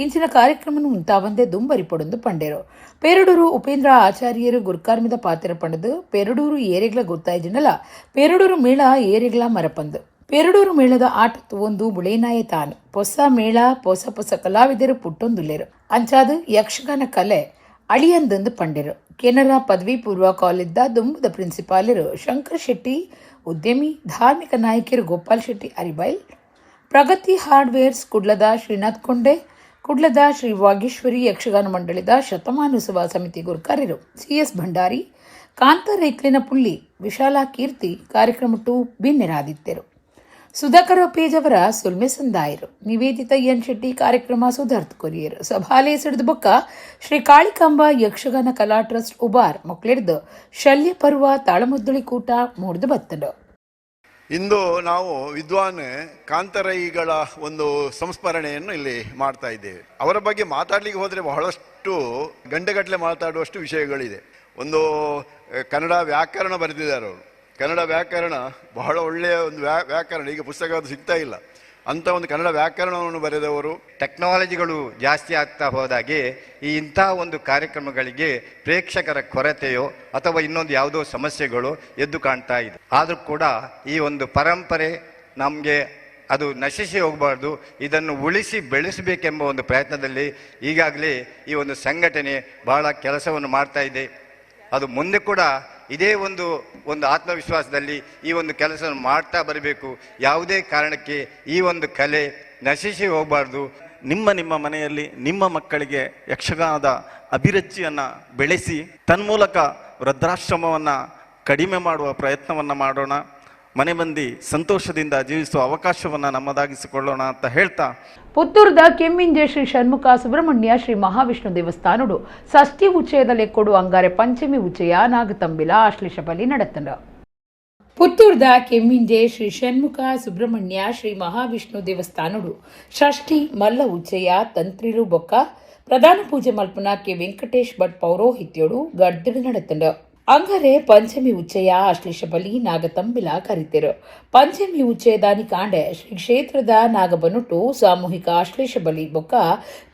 ಇಂಚಿನ ಕಾರ್ಯಕ್ರಮನು ಉಂತಾವಂದೆ ದುಂಬರಿ ಪೊಡೊಂದು ಪಂಡೆರು. ಪೆರಡೂರು ಉಪೇಂದ್ರ ಆಚಾರ್ಯರು ಗುರ್ಕಾರ್ಮಿದ ಪಾತೆರ ಪಂಡದು ಪೆರಡೂರು ಏರೆಗ್ಲ ಗೊತ್ತಾಯ್ಜಿನಲ ಪೆರಡೂರು ಮೇಳ ಏರೆಗ್ಲ ಮರಪಂದು. ಪೆರಡೂರು ಮೇಳದ ಆಟ ಒಂದು ಬುಳೇನಾಯ ತಾನು ಪೊಸ ಮೇಳ ಪೊಸ ಪೊಸ ಕಲಾವಿದರು ಪುಟ್ಟೊಂದುಲ್ಲೆರು. ಅಂಚಾದು ಯಕ್ಷಗಾನ ಕಲೆ ಅಳಿಯಂದಂದು ಪಂಡೆರು. ಕೆನರಾ ಪದವಿ ಪೂರ್ವ ಕಾಲೇಜ್ದ ದುಂಬುದ ಪ್ರಿನ್ಸಿಪಾಲರು ಶಂಕರ್ ಶೆಟ್ಟಿ, ಉದ್ಯಮಿ ಧಾರ್ಮಿಕ ನಾಯಕರು ಗೋಪಾಲ್ ಶೆಟ್ಟಿ ಅರಿಬೈಲ್, ಪ್ರಗತಿ ಹಾರ್ಡ್ವೇರ್ಸ್ ಕುಡ್ಲದ ಶ್ರೀನಾಥ್ ಕೊಂಡೆ, ಕುಡ್ಲದ ಶ್ರೀ ವಾಗೇಶ್ವರಿ ಯಕ್ಷಗಾನ ಮಂಡಳಿದ ಶತಮಾನೋತ್ಸವ ಸಮಿತಿ ಗುರುಕಾರ್ಯರು ಸಿಎಸ್ ಭಂಡಾರಿ, ಕಾಂತ ರೇಕ್ಲಿನ ಪುಳ್ಳಿ ವಿಶಾಲ ಕೀರ್ತಿ ಕಾರ್ಯಕ್ರಮಟ್ಟು ಬಿನ್ನೆರಾದಿತ್ತೆರು. ಸುಧಾಕರ ಪೇಜವರ ಸುಲ್ಮೆ ಸಂದಾಯರು. ನಿವೇದಿತ ಎನ್ ಶೆಟ್ಟಿ ಕಾರ್ಯಕ್ರಮ ಸುಧಾರ್ಥ ಕೊರಿಯರು. ಸಭಾಲೆ ಸಿಡಿದ ಬೊಕ್ಕ ಶ್ರೀ ಕಾಳಿಕಾಂಬ ಯಕ್ಷಗಾನ ಕಲಾ ಟ್ರಸ್ಟ್ ಉಬಾರ್ ಮೊಕ್ಲೆಡ್ದು ಶಲ್ಯ ಪರ್ವ ತಾಳಮದ್ದಳಿ ಕೂಟ ಮೂಡ್ದು ಬತ್ತಂಡು. ಇಂದು ನಾವು ವಿದ್ವಾನ್ ಕಾಂತರೈಗಳ ಒಂದು ಸಂಸ್ಮರಣೆಯನ್ನು ಇಲ್ಲಿ ಮಾಡ್ತಾ ಇದ್ದೇವೆ. ಅವರ ಬಗ್ಗೆ ಮಾತಾಡಲಿಕ್ಕೆ ಹೋದರೆ ಬಹಳಷ್ಟು ಗಂಟೆಗಟ್ಟಲೆ ಮಾತಾಡುವಷ್ಟು ವಿಷಯಗಳಿದೆ. ಒಂದು ಕನ್ನಡ ವ್ಯಾಕರಣ ಬರೆದಿದ್ದಾರೆ ಅವರು. ಕನ್ನಡ ವ್ಯಾಕರಣ ಬಹಳ ಒಳ್ಳೆಯ ಒಂದು ವ್ಯಾಕರಣ, ಈಗ ಪುಸ್ತಕ ಅದು ಸಿಗ್ತಾ ಇಲ್ಲ ಅಂತ ಒಂದು ಕನ್ನಡ ವ್ಯಾಕರಣವನ್ನು ಬರೆದವರು. ಟೆಕ್ನಾಲಜಿಗಳು ಜಾಸ್ತಿ ಆಗ್ತಾ ಹೋದಾಗೆ ಈ ಇಂಥ ಒಂದು ಕಾರ್ಯಕ್ರಮಗಳಿಗೆ ಪ್ರೇಕ್ಷಕರ ಕೊರತೆಯೋ ಅಥವಾ ಇನ್ನೊಂದು ಯಾವುದೋ ಸಮಸ್ಯೆಗಳು ಎದ್ದು ಕಾಣ್ತಾ ಇದೆ. ಆದರೂ ಕೂಡ ಈ ಒಂದು ಪರಂಪರೆ ನಮಗೆ ಅದು ನಶಿಸಿ ಹೋಗಬಾರ್ದು, ಇದನ್ನು ಉಳಿಸಿ ಬೆಳೆಸಬೇಕೆಂಬ ಒಂದು ಪ್ರಯತ್ನದಲ್ಲಿ ಈಗಾಗಲೇ ಈ ಒಂದು ಸಂಘಟನೆ ಬಹಳ ಕೆಲಸವನ್ನು ಮಾಡ್ತಾ ಇದೆ. ಅದು ಮುಂದೆ ಕೂಡ ಇದೇ ಒಂದು ಒಂದು ಆತ್ಮವಿಶ್ವಾಸದಲ್ಲಿ ಈ ಒಂದು ಕೆಲಸವನ್ನು ಮಾಡ್ತಾ ಬರಬೇಕು. ಯಾವುದೇ ಕಾರಣಕ್ಕೆ ಈ ಒಂದು ಕಲೆ ನಶಿಸಿ ಹೋಗಬಾರ್ದು. ನಿಮ್ಮ ನಿಮ್ಮ ಮನೆಯಲ್ಲಿ ನಿಮ್ಮ ಮಕ್ಕಳಿಗೆ ಯಕ್ಷಗಾನದ ಅಭಿರುಚಿಯನ್ನು ಬೆಳೆಸಿ ತನ್ಮೂಲಕ ವೃದ್ಧಾಶ್ರಮವನ್ನು ಕಡಿಮೆ ಮಾಡುವ ಪ್ರಯತ್ನವನ್ನು ಮಾಡೋಣ. ಮನೆ ಮಂದಿ ಸಂತೋಷದಿಂದ ಜೀವಿಸುವ ಅವಕಾಶವನ್ನು ನಮ್ಮದಾಗಿಸಿಕೊಳ್ಳೋಣ ಅಂತ ಹೇಳ್ತಾ, ಪುತ್ತೂರದ ಕೆಮ್ಮಿಂಜೆ ಶ್ರೀ ಷಣ್ಮುಖ ಸುಬ್ರಹ್ಮಣ್ಯ ಶ್ರೀ ಮಹಾವಿಷ್ಣು ದೇವಸ್ಥಾನಡು ಷಷ್ಠಿ ಉಚ್ಚಯದ ಲೆಕ್ಕೊಡು ಅಂಗಾರೆ ಪಂಚಮಿ ಉಚ್ಚಯ ನಾಗತಂಬಿಲ ಆಶ್ಲೇಷ ಬಲಿ ನಡತಂಡ. ಪುತ್ತೂರ್ದ ಕೆಮ್ಮಿಂಜೆ ಶ್ರೀ ಷಣ್ಮುಖ ಸುಬ್ರಹ್ಮಣ್ಯ ಶ್ರೀ ಮಹಾವಿಷ್ಣು ದೇವಸ್ಥಾನಡು ಷಷ್ಠಿ ಮಲ್ಲ ಉಚ್ಚಯ ತಂತ್ರಿಲು ಬೊಕ್ಕ ಪ್ರಧಾನ ಪೂಜೆ ಮಲ್ಪುನ ಕೆ ವೆಂಕಟೇಶ್ ಭಟ್ ಪೌರೋಹಿತ್ಯೋಡು ಗಡ್ದಿಡು ನಡತುಂಡು. ಅಂಗಾರೆ ಪಂಚಮಿ ಉಚ್ಚಯ ಆಶ್ಲೇಷ ಬಲಿ ನಾಗತಂಬಿಲ ಕರಿತೆರು. ಪಂಚಮಿ ಉಚ್ಚಯದಾನಿ ಕಾಂಡೆ ಶ್ರೀ ಕ್ಷೇತ್ರದ ನಾಗಬನುಟು ಸಾಮೂಹಿಕ ಆಶ್ಲೇಷ ಬಲಿ ಬೊಕ್ಕ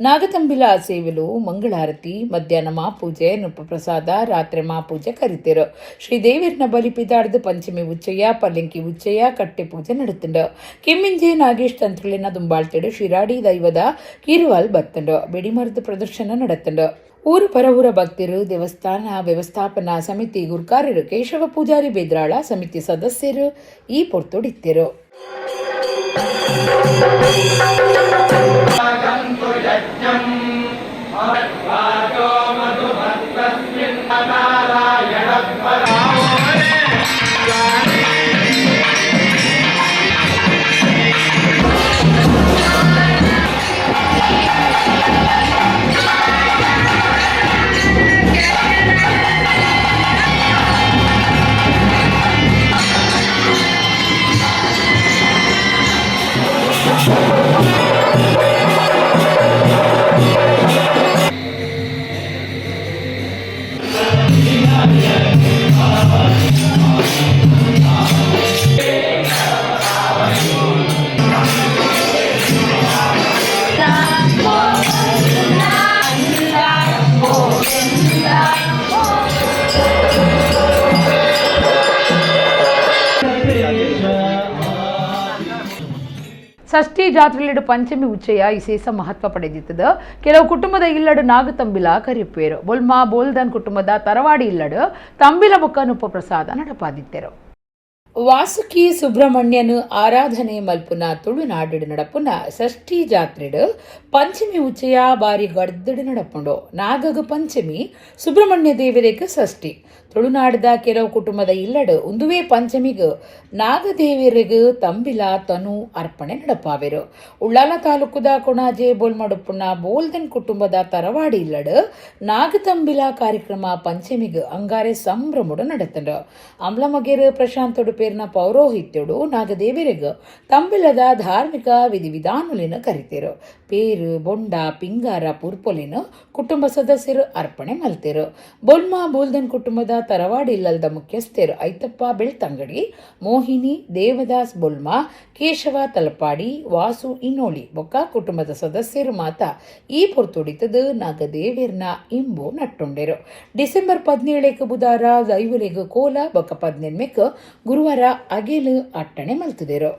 ನಾಗತಂಬಿಲ ಸೇವೆಲು, ಮಂಗಳಾರತಿ, ಮಧ್ಯಾಹ್ನ ಮಾಪೂಜೆ, ನುಪ್ಪ ಪ್ರಸಾದ, ರಾತ್ರಿ ಮಾಪೂಜೆ ಕರಿತೆರು. ಶ್ರೀದೇವಿರ್ನ ಬಲಿ ಪಿದಾಡ್ದು ಪಂಚಮಿ ಉಚ್ಚಯ, ಪಲ್ಲಂಕಿ ಉಚ್ಚಯ, ಕಟ್ಟೆ ಪೂಜೆ ನಡತುಂಡು. ಕೆಮ್ಮಿಂಜೆ ನಾಗೇಶ್ ತಂತ್ರುಲಿನ ದುಂಬಾಳ್ತೆಡು ಶಿರಾಡಿ ದೈವದ ಕಿರುವಾಲ್ ಬತ್ತುಂಡು. ಬೆಡಿಮರದ ಪ್ರದರ್ಶನ ನಡತುಂಡು. ಊರು ಪರವೂರ ಭಕ್ತರು, ದೇವಸ್ಥಾನ ವ್ಯವಸ್ಥಾಪನಾ ಸಮಿತಿ ಗುರ್ಕಾರರು ಕೇಶವ ಪೂಜಾರಿ ಬೇದ್ರಾಳ, ಸಮಿತಿ ಸದಸ್ಯರು ಈ ಪೊರ್ತುಡಿತ್ತಿರು. ಷಷ್ಠಿ ಜಾತ್ರೆಲಿಡು ಪಂಚಮಿ ಉಚ್ಚಯ ವಿಶೇಷ ಮಹತ್ವ ಪಡೆದಿತ್ತದ. ಕೆಲವು ಕುಟುಂಬದ ಇಲ್ಲಡು ನಾಗತಂಬಿಲ ಕರಿಪೇರು. ಬೊಲ್ಮಾ ಬೋಲ್ದನ್ ಕುಟುಂಬದ ತರವಾಡಿ ಇಲ್ಲಡು ತಂಬಿಲ ಬೊಕ್ಕ ನುಪ್ಪ ಪ್ರಸಾದ ನಡಪಾದಿತ್ತೆರು. ವಾಸುಕಿ ಸುಬ್ರಹ್ಮಣ್ಯನು ಆರಾಧನೆ ಮಲ್ಪುನ ತುಳುನಾಡು ನಡಪುನ ಷಷ್ಠಿ ಜಾತ್ರೆಡು ಪಂಚಮಿ ಉಚ್ಚಯ ಬಾರಿ ಗಡ್ದಡು ನಡಪುಂಡು. ನಾಗಗ ಪಂಚಮಿ, ಸುಬ್ರಹ್ಮಣ್ಯ ದೇವರಿಗೆ ಷಷ್ಠಿ. ತುಳುನಾಡದ ಕೆಲವು ಕುಟುಂಬದ ಇಲ್ಲಡು ಉಂದುವೇ ಪಂಚಮಿಗು ನಾಗದೇವರಿಗೆ ತಂಬಿಲ ತನು ಅರ್ಪಣೆ ನಡಪಾವೆರು. ಉಳ್ಳಾಲ ತಾಲೂಕುದ ಕೊಣಾಜೆ ಬೋಲ್ಮಡುಪುನ ಬೋಲ್ದನ್ ಕುಟುಂಬದ ತರವಾಡಿ ಇಲ್ಲಡು ನಾಗತಂಬಿಲ ಕಾರ್ಯಕ್ರಮ ಪಂಚಮಿಗು ಅಂಗಾರೆ ಸಂಭ್ರಮಡು ನಡತಂಡು. ಅಮ್ಲಮಗೇರು ಪ್ರಶಾಂತೊಡು ಪೇರ್ನ ಪೌರೋಹಿತ್ಯಡು ನಾಗದೇವರಿಗೆ ತಂಬಿಲದ ಧಾರ್ಮಿಕ ವಿಧಿವಿಧಾನಲಿನ ಕರಿತೇರು. ಪೇರು, ಬೊಂಡ, ಪಿಂಗಾರ ಪುರ್ಪೊಲಿನ ಕುಟುಂಬ ಸದಸ್ಯರು ಅರ್ಪಣೆ ಮಲ್ತೇರು. ಬೊಲ್ಮಾ ಬೋಲ್ದನ್ ಕುಟುಂಬದ ತರವಾಡಿ ಇಲ್ಲಲ್ದ ಮುಖ್ಯಸ್ಥರು ಐತಪ್ಪ ಬೆಳ್ತಂಗಡಿ, ಮೋಹಿನಿ, ದೇವದಾಸ್ ಬೊಲ್ಮಾ, ಕೇಶವ ತಲಪಾಡಿ, ವಾಸು ಇನ್ನೋಳಿ ಬೊಕ್ಕ ಕುಟುಂಬದ ಸದಸ್ಯರು ಮಾತ ಈ ಪೊರ್ತುಡಿತದು ನಾಗದೇವಿರ್ನ ಇಂಬು ನಟ್ಟುಂಡೆರು. ಡಿಸೆಂಬರ್ 17 ಬುಧಾರ ದೈವಲೆಗ್ ಕೋಲ ಬೊಕ್ಕ 18 ಗುರುವಾರ ಅಗೆಲು ಅಟ್ಟಣೆ ಮಲ್ತುದೆರು.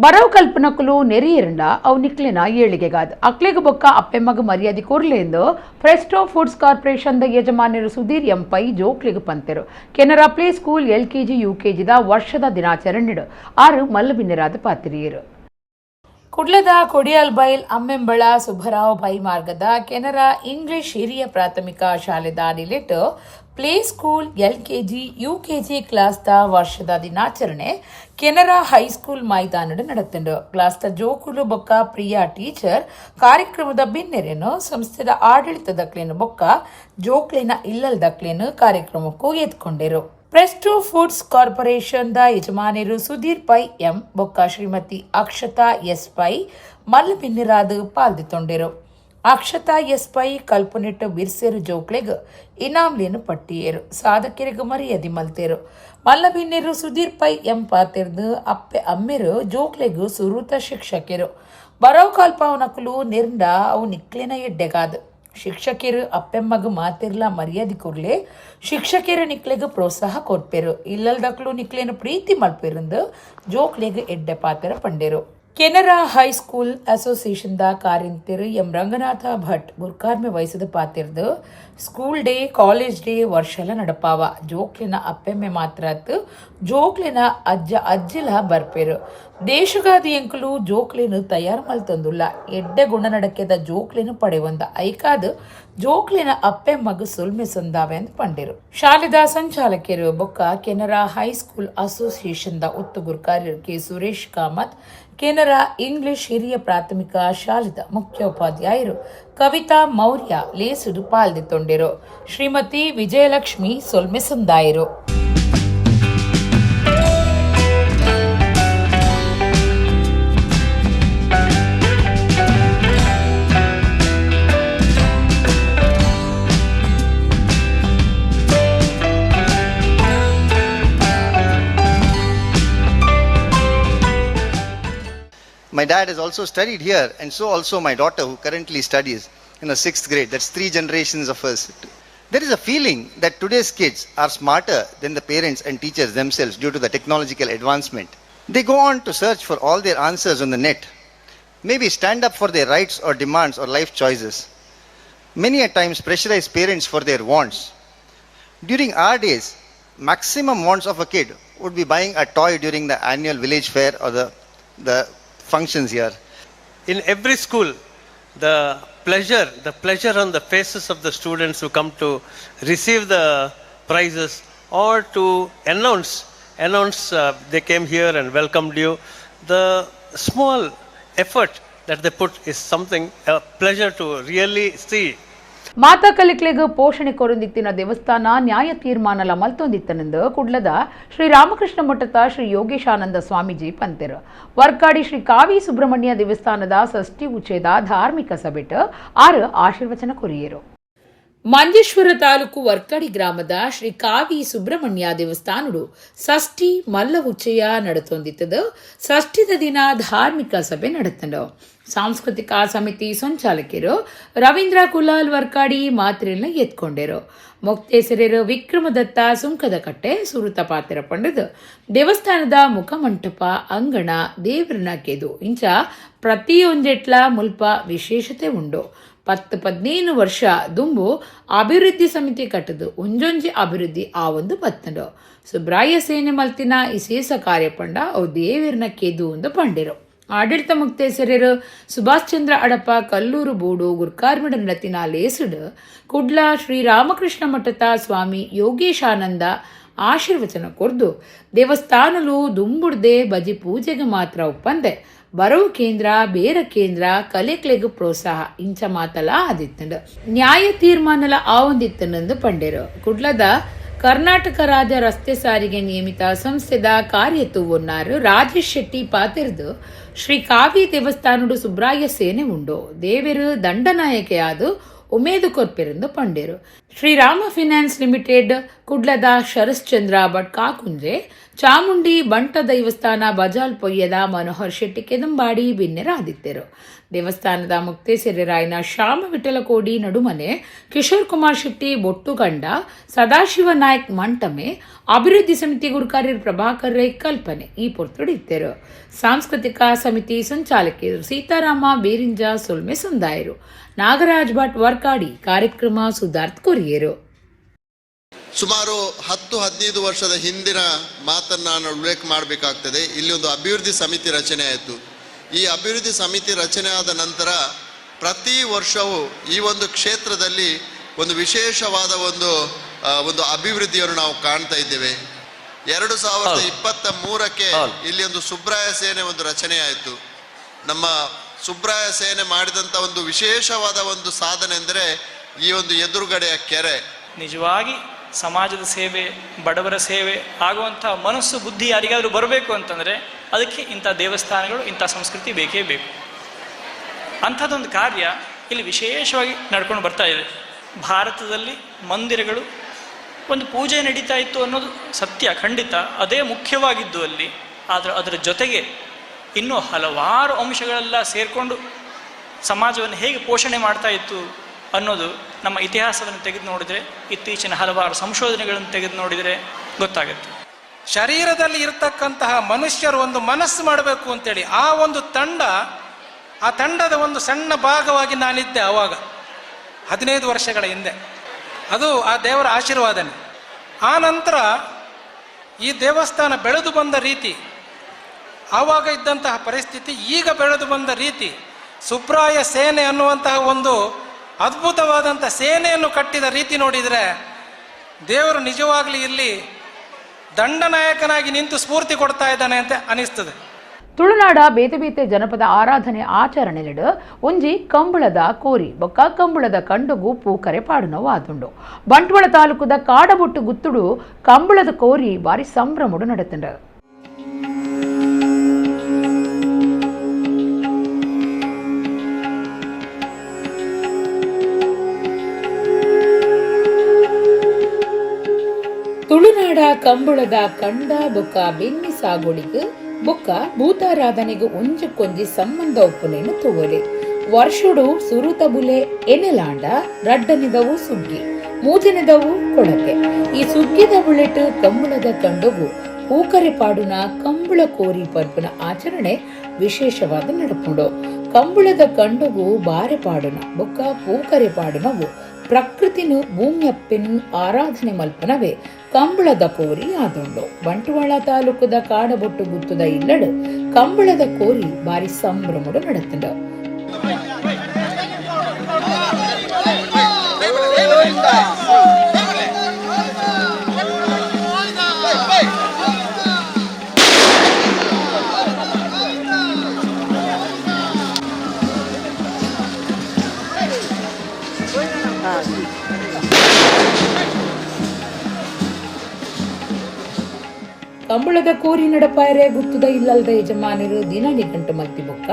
ಬರವು ಕಲ್ಪನಕುಲು ನೆರಿಯರಂಡ ಅವು ನಿಕ್ಲೆನ ಏಳಿಗೆಗಾದ ಅಕ್ಲೆಗ್ ಬೊಕ್ಕ ಅಪ್ಪೆಮ್ಮಗ ಮರ್ಯಾದೆ ಕೊರ್ಲೆಂದು Presto foods corporation the ಯಜಮಾನರು ಸುಧೀರ್ ಎಂ ಪೈ ಜೋಕ್ಲೆಗ್ ಪಂತೆರು. ಕೆನರಾ play school LKG ಯುಕೆಜಿದ ವರ್ಷದ ದಿನಾಚರಣೆಡು ಆರು ಮಲ್ಲಬಿನ್ನರಾದ ಪಾತ್ರಿಯರು. ಕುಡ್ಲದ ಕೊಡಿಯಾಲ್ ಬೈಲ್ ಅಮ್ಮೆಂಬಳ ಸುಬ್ಬರಾವ್ ಬೈ ಮಾರ್ಗದ ಕೆನರಾ ಇಂಗ್ಲಿಷ್ ಹಿರಿಯ ಪ್ರಾಥಮಿಕ ಶಾಲೆದ ನಿಲೆಟ್ play school LKG UKG ಕ್ಲಾಸ್ದ ವರ್ಷದ ದಿನಾಚರಣೆ ಕೆನರಾ ಹೈಸ್ಕೂಲ್ ಮೈದಾನಡ್ ನಡತುಂಡು. ಕ್ಲಾಸ್ದ ಜೋಕುಲು ಬೊಕ್ಕ ಪ್ರಿಯಾ ಟೀಚರ್ ಕಾರ್ಯಕ್ರಮದ ಬಿನ್ನೆರೆನು ಸಂಸ್ಥೆದ ಆಡಳಿತದಕ್ಲೇನು ಬೊಕ್ಕ ಜೋಕ್ಲಿನ ಇಲ್ಲಲ್ದಕ್ಲೇನು ಕಾರ್ಯಕ್ರಮಕ್ಕೂ ಎತ್ಕೊಂಡೆರು. Presto foods corporation the ಯಜಮಾನರು ಸುಧೀರ್ ಪೈ ಎಂ ಬೊಕ್ಕ ಶ್ರೀಮತಿ ಅಕ್ಷತಾ ಎಸ್ ಪೈ ಮಲ್ಲ ಬಿನ್ನಿರಾದ್ ಪಾಲ್ದಿತ್ತೊಂಡೆರು. ಅಕ್ಷತಾ ಎಸ್ ಪೈ ಕಲ್ಪನೆಟ್ಟು ಬಿರ್ಸೆರು ಜೋಕ್ಲೆಗ್ ಇನಾಮ್ಲೇನು ಪಟ್ಟಿಯೇರು ಸಾಧಕರಿಗೆ ಮರ್ಯಾದೆ ಮಲ್ತೇರು. ಮಲ್ಲಬಿನ್ನೆರು ಸುಧೀರ್ ಪೈ ಎಂ ಪಾತೆರ್ದು ಅಪ್ಪೆ ಅಮ್ಮೆರು ಜೋಕ್ಲೆಗ್ ಸುರೂತ ಶಿಕ್ಷಕರು. ಬರವು ಕಲ್ಪಾವನಕುಲು ನಿರ್ಂಡ ಅವು ನಿಕ್ಲೆನ ಎಡ್ಡೆಗಾದು. ಶಿಕ್ಷಕರು ಅಪ್ಪೆಮ್ಮಗ ಮಾತಿರ್ಲ ಮರ್ಯಾದೆ ಕೊರ್ಲೆ, ಶಿಕ್ಷಕರು ನಿಕ್ಲೆಗ್ ಪ್ರೋತ್ಸಾಹ ಕೊರ್ಪೆರು, ಇಲ್ಲಲ್ದಕ್ಲು ನಿಕ್ಲೇನು ಪ್ರೀತಿ ಮಲ್ಪೆರಂದು ಜೋಕ್ಲೆಗ್ ಎಡ್ಡೆ ಪಾತೆರ ಪಂಡೆರು. Canara high school association the ಕಾರ್ಯಂತೆರು M Ranganatha Bhat ಗುರ್ಕಾರ್ಮೆ ವಹಿಸಿದ ಪಾತಿರ್ದು school day college day ವರ್ಷಲ ನಡಪಾವ. ಜೋಕ್ಲಿನ Appemme ಮಾತ್ರ ಜೋಕ್ಲಿನ ಅಜ್ಜ ಅಜ್ಜಿಲ ಬರ್ಪೇರು. ದೇಶಗಾದಿ ಎಂಕುಲು ಜೋಕ್ಲಿನ ತಯಾರು ಮಲ್ತಂದುಲ್ಲ. ಎಡ್ಡೆ ಗುಣ ನಡಕೆದ ಜೋಕ್ಲಿನ ಪಡೆವಂದ ಐಕಾದ್ ಜೋಕ್ಲಿನ ಅಪ್ಪೆ ಮಗು ಸೊಲ್ಮೆ ಸಂದಾವೆ ಅಂತ ಪಂಡಿರು. ಶಾಲೆದ ಸಂಚಾಲಕರು ಬೊಕ್ಕ Canara high school association the ಒತ್ತು ಗುರ್ಕಾರ್ಯರು ಕೆ ಸುರೇಶ್ ಕಾಮತ್, ಕೆನರಾ ಇಂಗ್ಲಿಷ್ ಹಿರಿಯ ಪ್ರಾಥಮಿಕ ಶಾಲೆದ ಮುಖ್ಯೋಪಾಧ್ಯಾಯರು ಕವಿತಾ ಮೌರ್ಯ ಲೇಸುಡು ಪಾಲ್ದಿತ್ತೊಂಡಿರು. ಶ್ರೀಮತಿ ವಿಜಯಲಕ್ಷ್ಮಿ ಸೊಲ್ಮೆ ಸಂದಾಯರು. My dad has also studied here, and so also my daughter, who currently studies in the 6th grade. That's 3 generations of us. There is a feeling that today's kids are smarter than the parents and teachers themselves due to the technological advancement. They go on to search for all their answers on the net, maybe stand up for their rights or demands or life choices. Many a times pressurize parents for their wants. During our days, maximum wants of a kid would be buying a toy during the annual village fair or the functions here. In every school, the pleasure on the faces of the students who come to receive the prizes or to announce they came here and welcomed you. The small effort that they put is something, a pleasure to really see. ಮಾತಾ ಕಲಿಕ್ಲೆಗ್ ಪೋಷಣೆ ಕೊರೊಂದಿತ್ತಿನ ದೇವಸ್ಥಾನ ನ್ಯಾಯ ತೀರ್ಮಾನಲ ಮಲ್ತೊಂದಿತ್ತನೆಂದು ಕುಡ್ಲದ ಶ್ರೀ ರಾಮಕೃಷ್ಣ ಮಠದ ಶ್ರೀ ಯೋಗೇಶಾನಂದ ಸ್ವಾಮೀಜಿ ಪಂತೆರು. ವರ್ಕಾಡಿ ಶ್ರೀ ಕಾವಿ ಸುಬ್ರಹ್ಮಣ್ಯ ದೇವಸ್ಥಾನದ ಷಷ್ಠಿ ಉಚ್ಚೇದ ಧಾರ್ಮಿಕ ಸಭೆಟ್ ಆರು ಆಶೀರ್ವಚನ ಕೊರಿಯರು. ಮಂಜೇಶ್ವರ ತಾಲೂಕು ವರ್ಕಾಡಿ ಗ್ರಾಮದ ಶ್ರೀ ಕಾವಿ ಸುಬ್ರಹ್ಮಣ್ಯ ದೇವಸ್ಥಾನಡು ಷಷ್ಠಿ ಮಲ್ಲ ಉಚ್ಚಯ ನಡತೊಂದಿತ್ತದು. ಷಷ್ಠಿದ ದಿನ ಧಾರ್ಮಿಕ ಸಭೆ ನಡೆತಂಡು. ಸಾಂಸ್ಕೃತಿಕ ಸಮಿತಿ ಸಂಚಾಲಕರು ರವೀಂದ್ರ ಕುಲಾಲ್ ವರ್ಕಾಡಿ ಮಾತ್ರೆಯನ್ನ ಎತ್ಕೊಂಡರು. ಮೊಕ್ತೇಸರರು ವಿಕ್ರಮದತ್ತ ಸುಂಕದಕಟ್ಟೆ ಸುರುತ ಪಾತ್ರ ಪಂಡದು ದೇವಸ್ಥಾನದ ಮುಖಮಂಟಪ ಅಂಗಣ ದೇವರನ ಕೆದು ಇಂಚ ಪ್ರತಿಯೊಂದೆಟ್ಲ ಮುಲ್ಪ ವಿಶೇಷತೆ ಉಂಡು. 10-15 ವರ್ಷ ದುಂಬು ಅಭಿವೃದ್ಧಿ ಸಮಿತಿ ಕಟ್ಟದು ಒಂಜೊಂಜಿ ಅಭಿವೃದ್ಧಿ ಆ ಒಂದು ಬತ್ತಂಡು. ಸುಬ್ರಾಯ ಸೇನೆ ಮಲ್ತಿನ ಇಸೇಸ ಕಾರ್ಯಪಂಡ ಅವು ದೇವಿರ್ನ ಕೆದು ಒಂದು ಪಂಡಿರು. ಆಡಳಿತ ಮುಕ್ತೇಸರರು ಸುಭಾಷ್ ಚಂದ್ರ ಅಡಪ ಕಲ್ಲೂರು ಬೋಡು ಗುರ್ಕಾರ್ಮಿಡ ನಡತಿನ ಲೇಸುಡು ಕುಡ್ಲ ಶ್ರೀರಾಮಕೃಷ್ಣ ಮಠದ ಸ್ವಾಮಿ ಯೋಗೇಶಾನಂದ ಆಶೀರ್ವಚನ ಕೊರ್ದು ದೇವಸ್ಥಾನಲು ದುಂಬುಡ್ದೆ ಬಜಿ ಪೂಜೆಗೆ ಮಾತ್ರ ಒಪ್ಪಂದೆ ಬರವು ಕೇಂದ್ರ ಬೇರ ಕೇಂದ್ರ ಕಲೆಕ್ಲೆಗ್ ಪ್ರೋತ್ಸಾಹ ಇಂಚ ಮಾತಲ ಆದಿತ್ತಂಡು. ನ್ಯಾಯ ತೀರ್ಮಾನಲ ಆವೊಂದಿತ್ತನೆಂದು ಪಂಡೆರು. ಕುಡ್ಲದ ಕರ್ನಾಟಕ ರಾಜ್ಯ ರಸ್ತೆ ಸಾರಿಗೆ ನಿಯಮಿತ ಸಂಸ್ಥೆದ ಕಾರ್ಯತುವನ್ನಾರು ರಾಜೇಶ್ ಶೆಟ್ಟಿ ಪಾತಿರ್ದು ಶ್ರೀ ಕಾವಿ ದೇವಸ್ಥಾನಡು ಸುಬ್ರಾಯ ಸೇನೆ ಉಂಡು ದೇವರು ದಂಡನಾಯಕೆಯಾದು ಉಮೇದು ಕೊರ್ಪೆರೆಂದು ಪಂಡೇರು. ಶ್ರೀರಾಮ ಫಿನಾನ್ಸ್ ಲಿಮಿಟೆಡ್ ಕುಡ್ಲದ ಶರಶ್ಚಂದ್ರ ಭಟ್ ಕಾಕುಂಜೆ ಚಾಮುಂಡಿ ಬಂಟ ದೈವಸ್ಥಾನ ಬಜಾಲ್ ಪೊಯ್ಯದ ಮನೋಹರ್ ಶೆಟ್ಟಿ ಕೆದಂಬಾಡಿ ಬಿನ್ನೆರಾದಿತ್ತೆರು. ದೇವಸ್ಥಾನದ ಮುಕ್ತೇಸರಿರಾಯನ ಶ್ಯಾಮ ವಿಠಲಕೋಡಿ ನಡುಮನೆ ಕಿಶೋರ್ ಕುಮಾರ್ ಶೆಟ್ಟಿ ಬೊಟ್ಟುಗಂಡ ಸದಾಶಿವ ನಾಯ್ಕ್ ಮಂಟಮೆ ಅಭಿವೃದ್ಧಿ ಸಮಿತಿ ಗುರುಕಾರ್ಯರು ಪ್ರಭಾಕರ್ ರೈ ಕಲ್ಪನೆ ಈ ಪೊರ್ತುಡಿತ್ತೆರು. ಸಾಂಸ್ಕೃತಿಕ ಸಮಿತಿ ಸಂಚಾಲಕಿಯರು ಸೀತಾರಾಮ ಬೇರಿಂಜ ಸೊಲ್ಮೆ ಸಂದಾಯರು. ನಾಗರಾಜ್ ಭಟ್ ವರ್ಕಾಡಿ ಕಾರ್ಯಕ್ರಮ ಸುಧಾರ್ಥ ಕೊರಿಯರು. ಸುಮಾರು 10-15 ವರ್ಷದ ಹಿಂದಿನ ಮಾತನ್ನು ನಾನು ಉಲ್ಲೇಖ ಮಾಡಬೇಕಾಗ್ತದೆ. ಇಲ್ಲಿ ಒಂದು ಅಭಿವೃದ್ಧಿ ಸಮಿತಿ ರಚನೆ ಆಯಿತು. ಈ ಅಭಿವೃದ್ಧಿ ಸಮಿತಿ ರಚನೆ ಆದ ನಂತರ ಪ್ರತಿ ವರ್ಷವೂ ಈ ಒಂದು ಕ್ಷೇತ್ರದಲ್ಲಿ ಒಂದು ವಿಶೇಷವಾದ ಒಂದು ಅಭಿವೃದ್ಧಿಯನ್ನು ನಾವು ಕಾಣ್ತಾ ಇದ್ದೇವೆ. 2023ಕ್ಕೆ ಇಲ್ಲಿ ಒಂದು ಸುಬ್ರಾಯ ಸೇನೆ ಒಂದು ರಚನೆ ಆಯಿತು. ನಮ್ಮ ಸುಬ್ರಾಯ ಸೇನೆ ಮಾಡಿದಂಥ ಒಂದು ವಿಶೇಷವಾದ ಒಂದು ಸಾಧನೆ ಅಂದರೆ ಈ ಒಂದು ಎದುರುಗಡೆಯ ಕೆರೆ. ನಿಜವಾಗಿ ಸಮಾಜದ ಸೇವೆ, ಬಡವರ ಸೇವೆ ಆಗುವಂಥ ಮನಸ್ಸು ಬುದ್ಧಿ ಯಾರಿಗಾದರೂ ಬರಬೇಕು ಅಂತಂದರೆ ಅದಕ್ಕೆ ಇಂಥ ದೇವಸ್ಥಾನಗಳು, ಇಂಥ ಸಂಸ್ಕೃತಿ ಬೇಕೇ ಬೇಕು. ಅಂಥದ್ದೊಂದು ಕಾರ್ಯ ಇಲ್ಲಿ ವಿಶೇಷವಾಗಿ ನಡ್ಕೊಂಡು ಬರ್ತಾ ಇದೆ. ಭಾರತದಲ್ಲಿ ಮಂದಿರಗಳು ಒಂದು ಪೂಜೆ ನಡೀತಾ ಇತ್ತು ಅನ್ನೋದು ಸತ್ಯ, ಖಂಡಿತ ಅದೇ ಮುಖ್ಯವಾಗಿದ್ದು ಅಲ್ಲಿ. ಆದರೆ ಅದರ ಜೊತೆಗೆ ಇನ್ನೂ ಹಲವಾರು ಅಂಶಗಳೆಲ್ಲ ಸೇರಿಕೊಂಡು ಸಮಾಜವನ್ನು ಹೇಗೆ ಪೋಷಣೆ ಮಾಡ್ತಾ ಇತ್ತು ಅನ್ನೋದು ನಮ್ಮ ಇತಿಹಾಸವನ್ನು ತೆಗೆದು ನೋಡಿದರೆ, ಇತ್ತೀಚಿನ ಹಲವಾರು ಸಂಶೋಧನೆಗಳನ್ನು ತೆಗೆದು ನೋಡಿದರೆ ಗೊತ್ತಾಗುತ್ತೆ. ಶರೀರದಲ್ಲಿ ಇರ್ತಕ್ಕಂತಹ ಮನುಷ್ಯರು ಒಂದು ಮನಸ್ಸು ಮಾಡಬೇಕು ಅಂತೇಳಿ ಆ ಒಂದು ತಂಡ, ಆ ತಂಡದ ಒಂದು ಸಣ್ಣ ಭಾಗವಾಗಿ ನಾನಿದ್ದೆ ಆವಾಗ 15 ವರ್ಷಗಳ ಹಿಂದೆ. ಅದು ಆ ದೇವರ ಆಶೀರ್ವಾದನೆ. ಆ ನಂತರ ಈ ದೇವಸ್ಥಾನ ಬೆಳೆದು ಬಂದ ರೀತಿ, ಆವಾಗ ಇದ್ದಂತಹ ಪರಿಸ್ಥಿತಿ, ಈಗ ಬೆಳೆದು ಬಂದ ರೀತಿ, ಸುಬ್ರಾಯ ಸೇನೆ ಅನ್ನುವಂತಹ ಒಂದು ಅದ್ಭುತವಾದಂಥ ಸೇನೆಯನ್ನು ಕಟ್ಟಿದ ರೀತಿ ನೋಡಿದರೆ ದೇವರು ನಿಜವಾಗಲಿ ಇಲ್ಲಿ ದಂಡನಾಯಕನಾಗಿ ನಿಂತು ಸ್ಫೂರ್ತಿ ಕೊಡ್ತಾ ಇದ್ದಾನೆ ಅಂತ ಅನಿಸ್ತದೆ. ತುಳುನಾಡ ಬೇತೆ ಬೇತೆ ಜನಪದ ಆರಾಧನೆ ಆಚರಣೆಲೆಡು ಒಂಜಿ ಕಂಬಳದ ಕೋರಿ ಬೊಕ್ಕ ಕಂಬಳದ ಕಂಡುಗು ಪೂಕರೆ ಪಾಡುನವು ಆದುಂಡು. ಬಂಟ್ವಾಳ ತಾಲೂಕುದ ಕಾಡಬೊಟ್ಟು ಗುತ್ತುಡು ಕಂಬಳದ ಕೋರಿ ಬಾರಿ ಸಂಭ್ರಮಡು ನಡತುಂಡು. ತುಳುನಾಡ ಕಂಬಳದ ಕಂಡ ಬೊಕ್ಕ ಬೆನ್ನಿ ಸಾಗುಳಿಗೆ ಬೊಕ್ಕ ಭೂತಾರಾಧನೆಗೆ ಒಂಜಕ್ಕೊಂಜಿ ಸಂಬಂಧ ಒಪ್ಪುನೇನು ತೂವಲೆ. ವರ್ಷುಡು ಸುರುತ ಬುಲೆ ಎನೆಲಾಂಡ ರಡ್ಡನಿದವು ಸುಗ್ಗಿ, ಮೂಜನೆದವು ಕೊಳಕೆ. ಈ ಸುಗ್ಗಿದ ಬುಲೆಟ್ ಕಂಬಳದ ಕಂಡಗು ಪೂಕರೆ ಪಾಡುನ ಕಂಬಳ ಕೋರಿ ಪರ್ಪುನ ಆಚರಣೆ ವಿಶೇಷವಾದ ನಡಪುಂಡು. ಕಂಬಳದ ಕಂಡಗು ಬಾರೆ ಪಾಡುನ ಬೊಕ್ಕ ಪೂಕರೆ ಪಾಡುನವು ಪ್ರಕೃತಿನು ಭೂಮ್ಯಪ್ಪೆನು ಆರಾಧನೆ ಮಲ್ಪನವೇ ಕಂಬಳದ ಕೋರಿ ಆದುಂಡು. ಬಂಟ್ವಾಳ ತಾಲೂಕುದ ಕಾಡಬೊಟ್ಟು ಗುತ್ತುದ ಇಲ್ಲಡು ಕಂಬಳದ ಕೋರಿ ಬಾರಿ ಸಂಭ್ರಮಡು ನಡತುಂಡು. ಕಂಬಳದ ಕೋರಿ ನಡಪಾಯರೆ ಗುತ್ತುದ ಇಲ್ಲಲ್ದ ಯಜಮಾನರು ದಿನ ನಿಘಂಟು ಮಲ್ತಿ ಬೊಕ್ಕ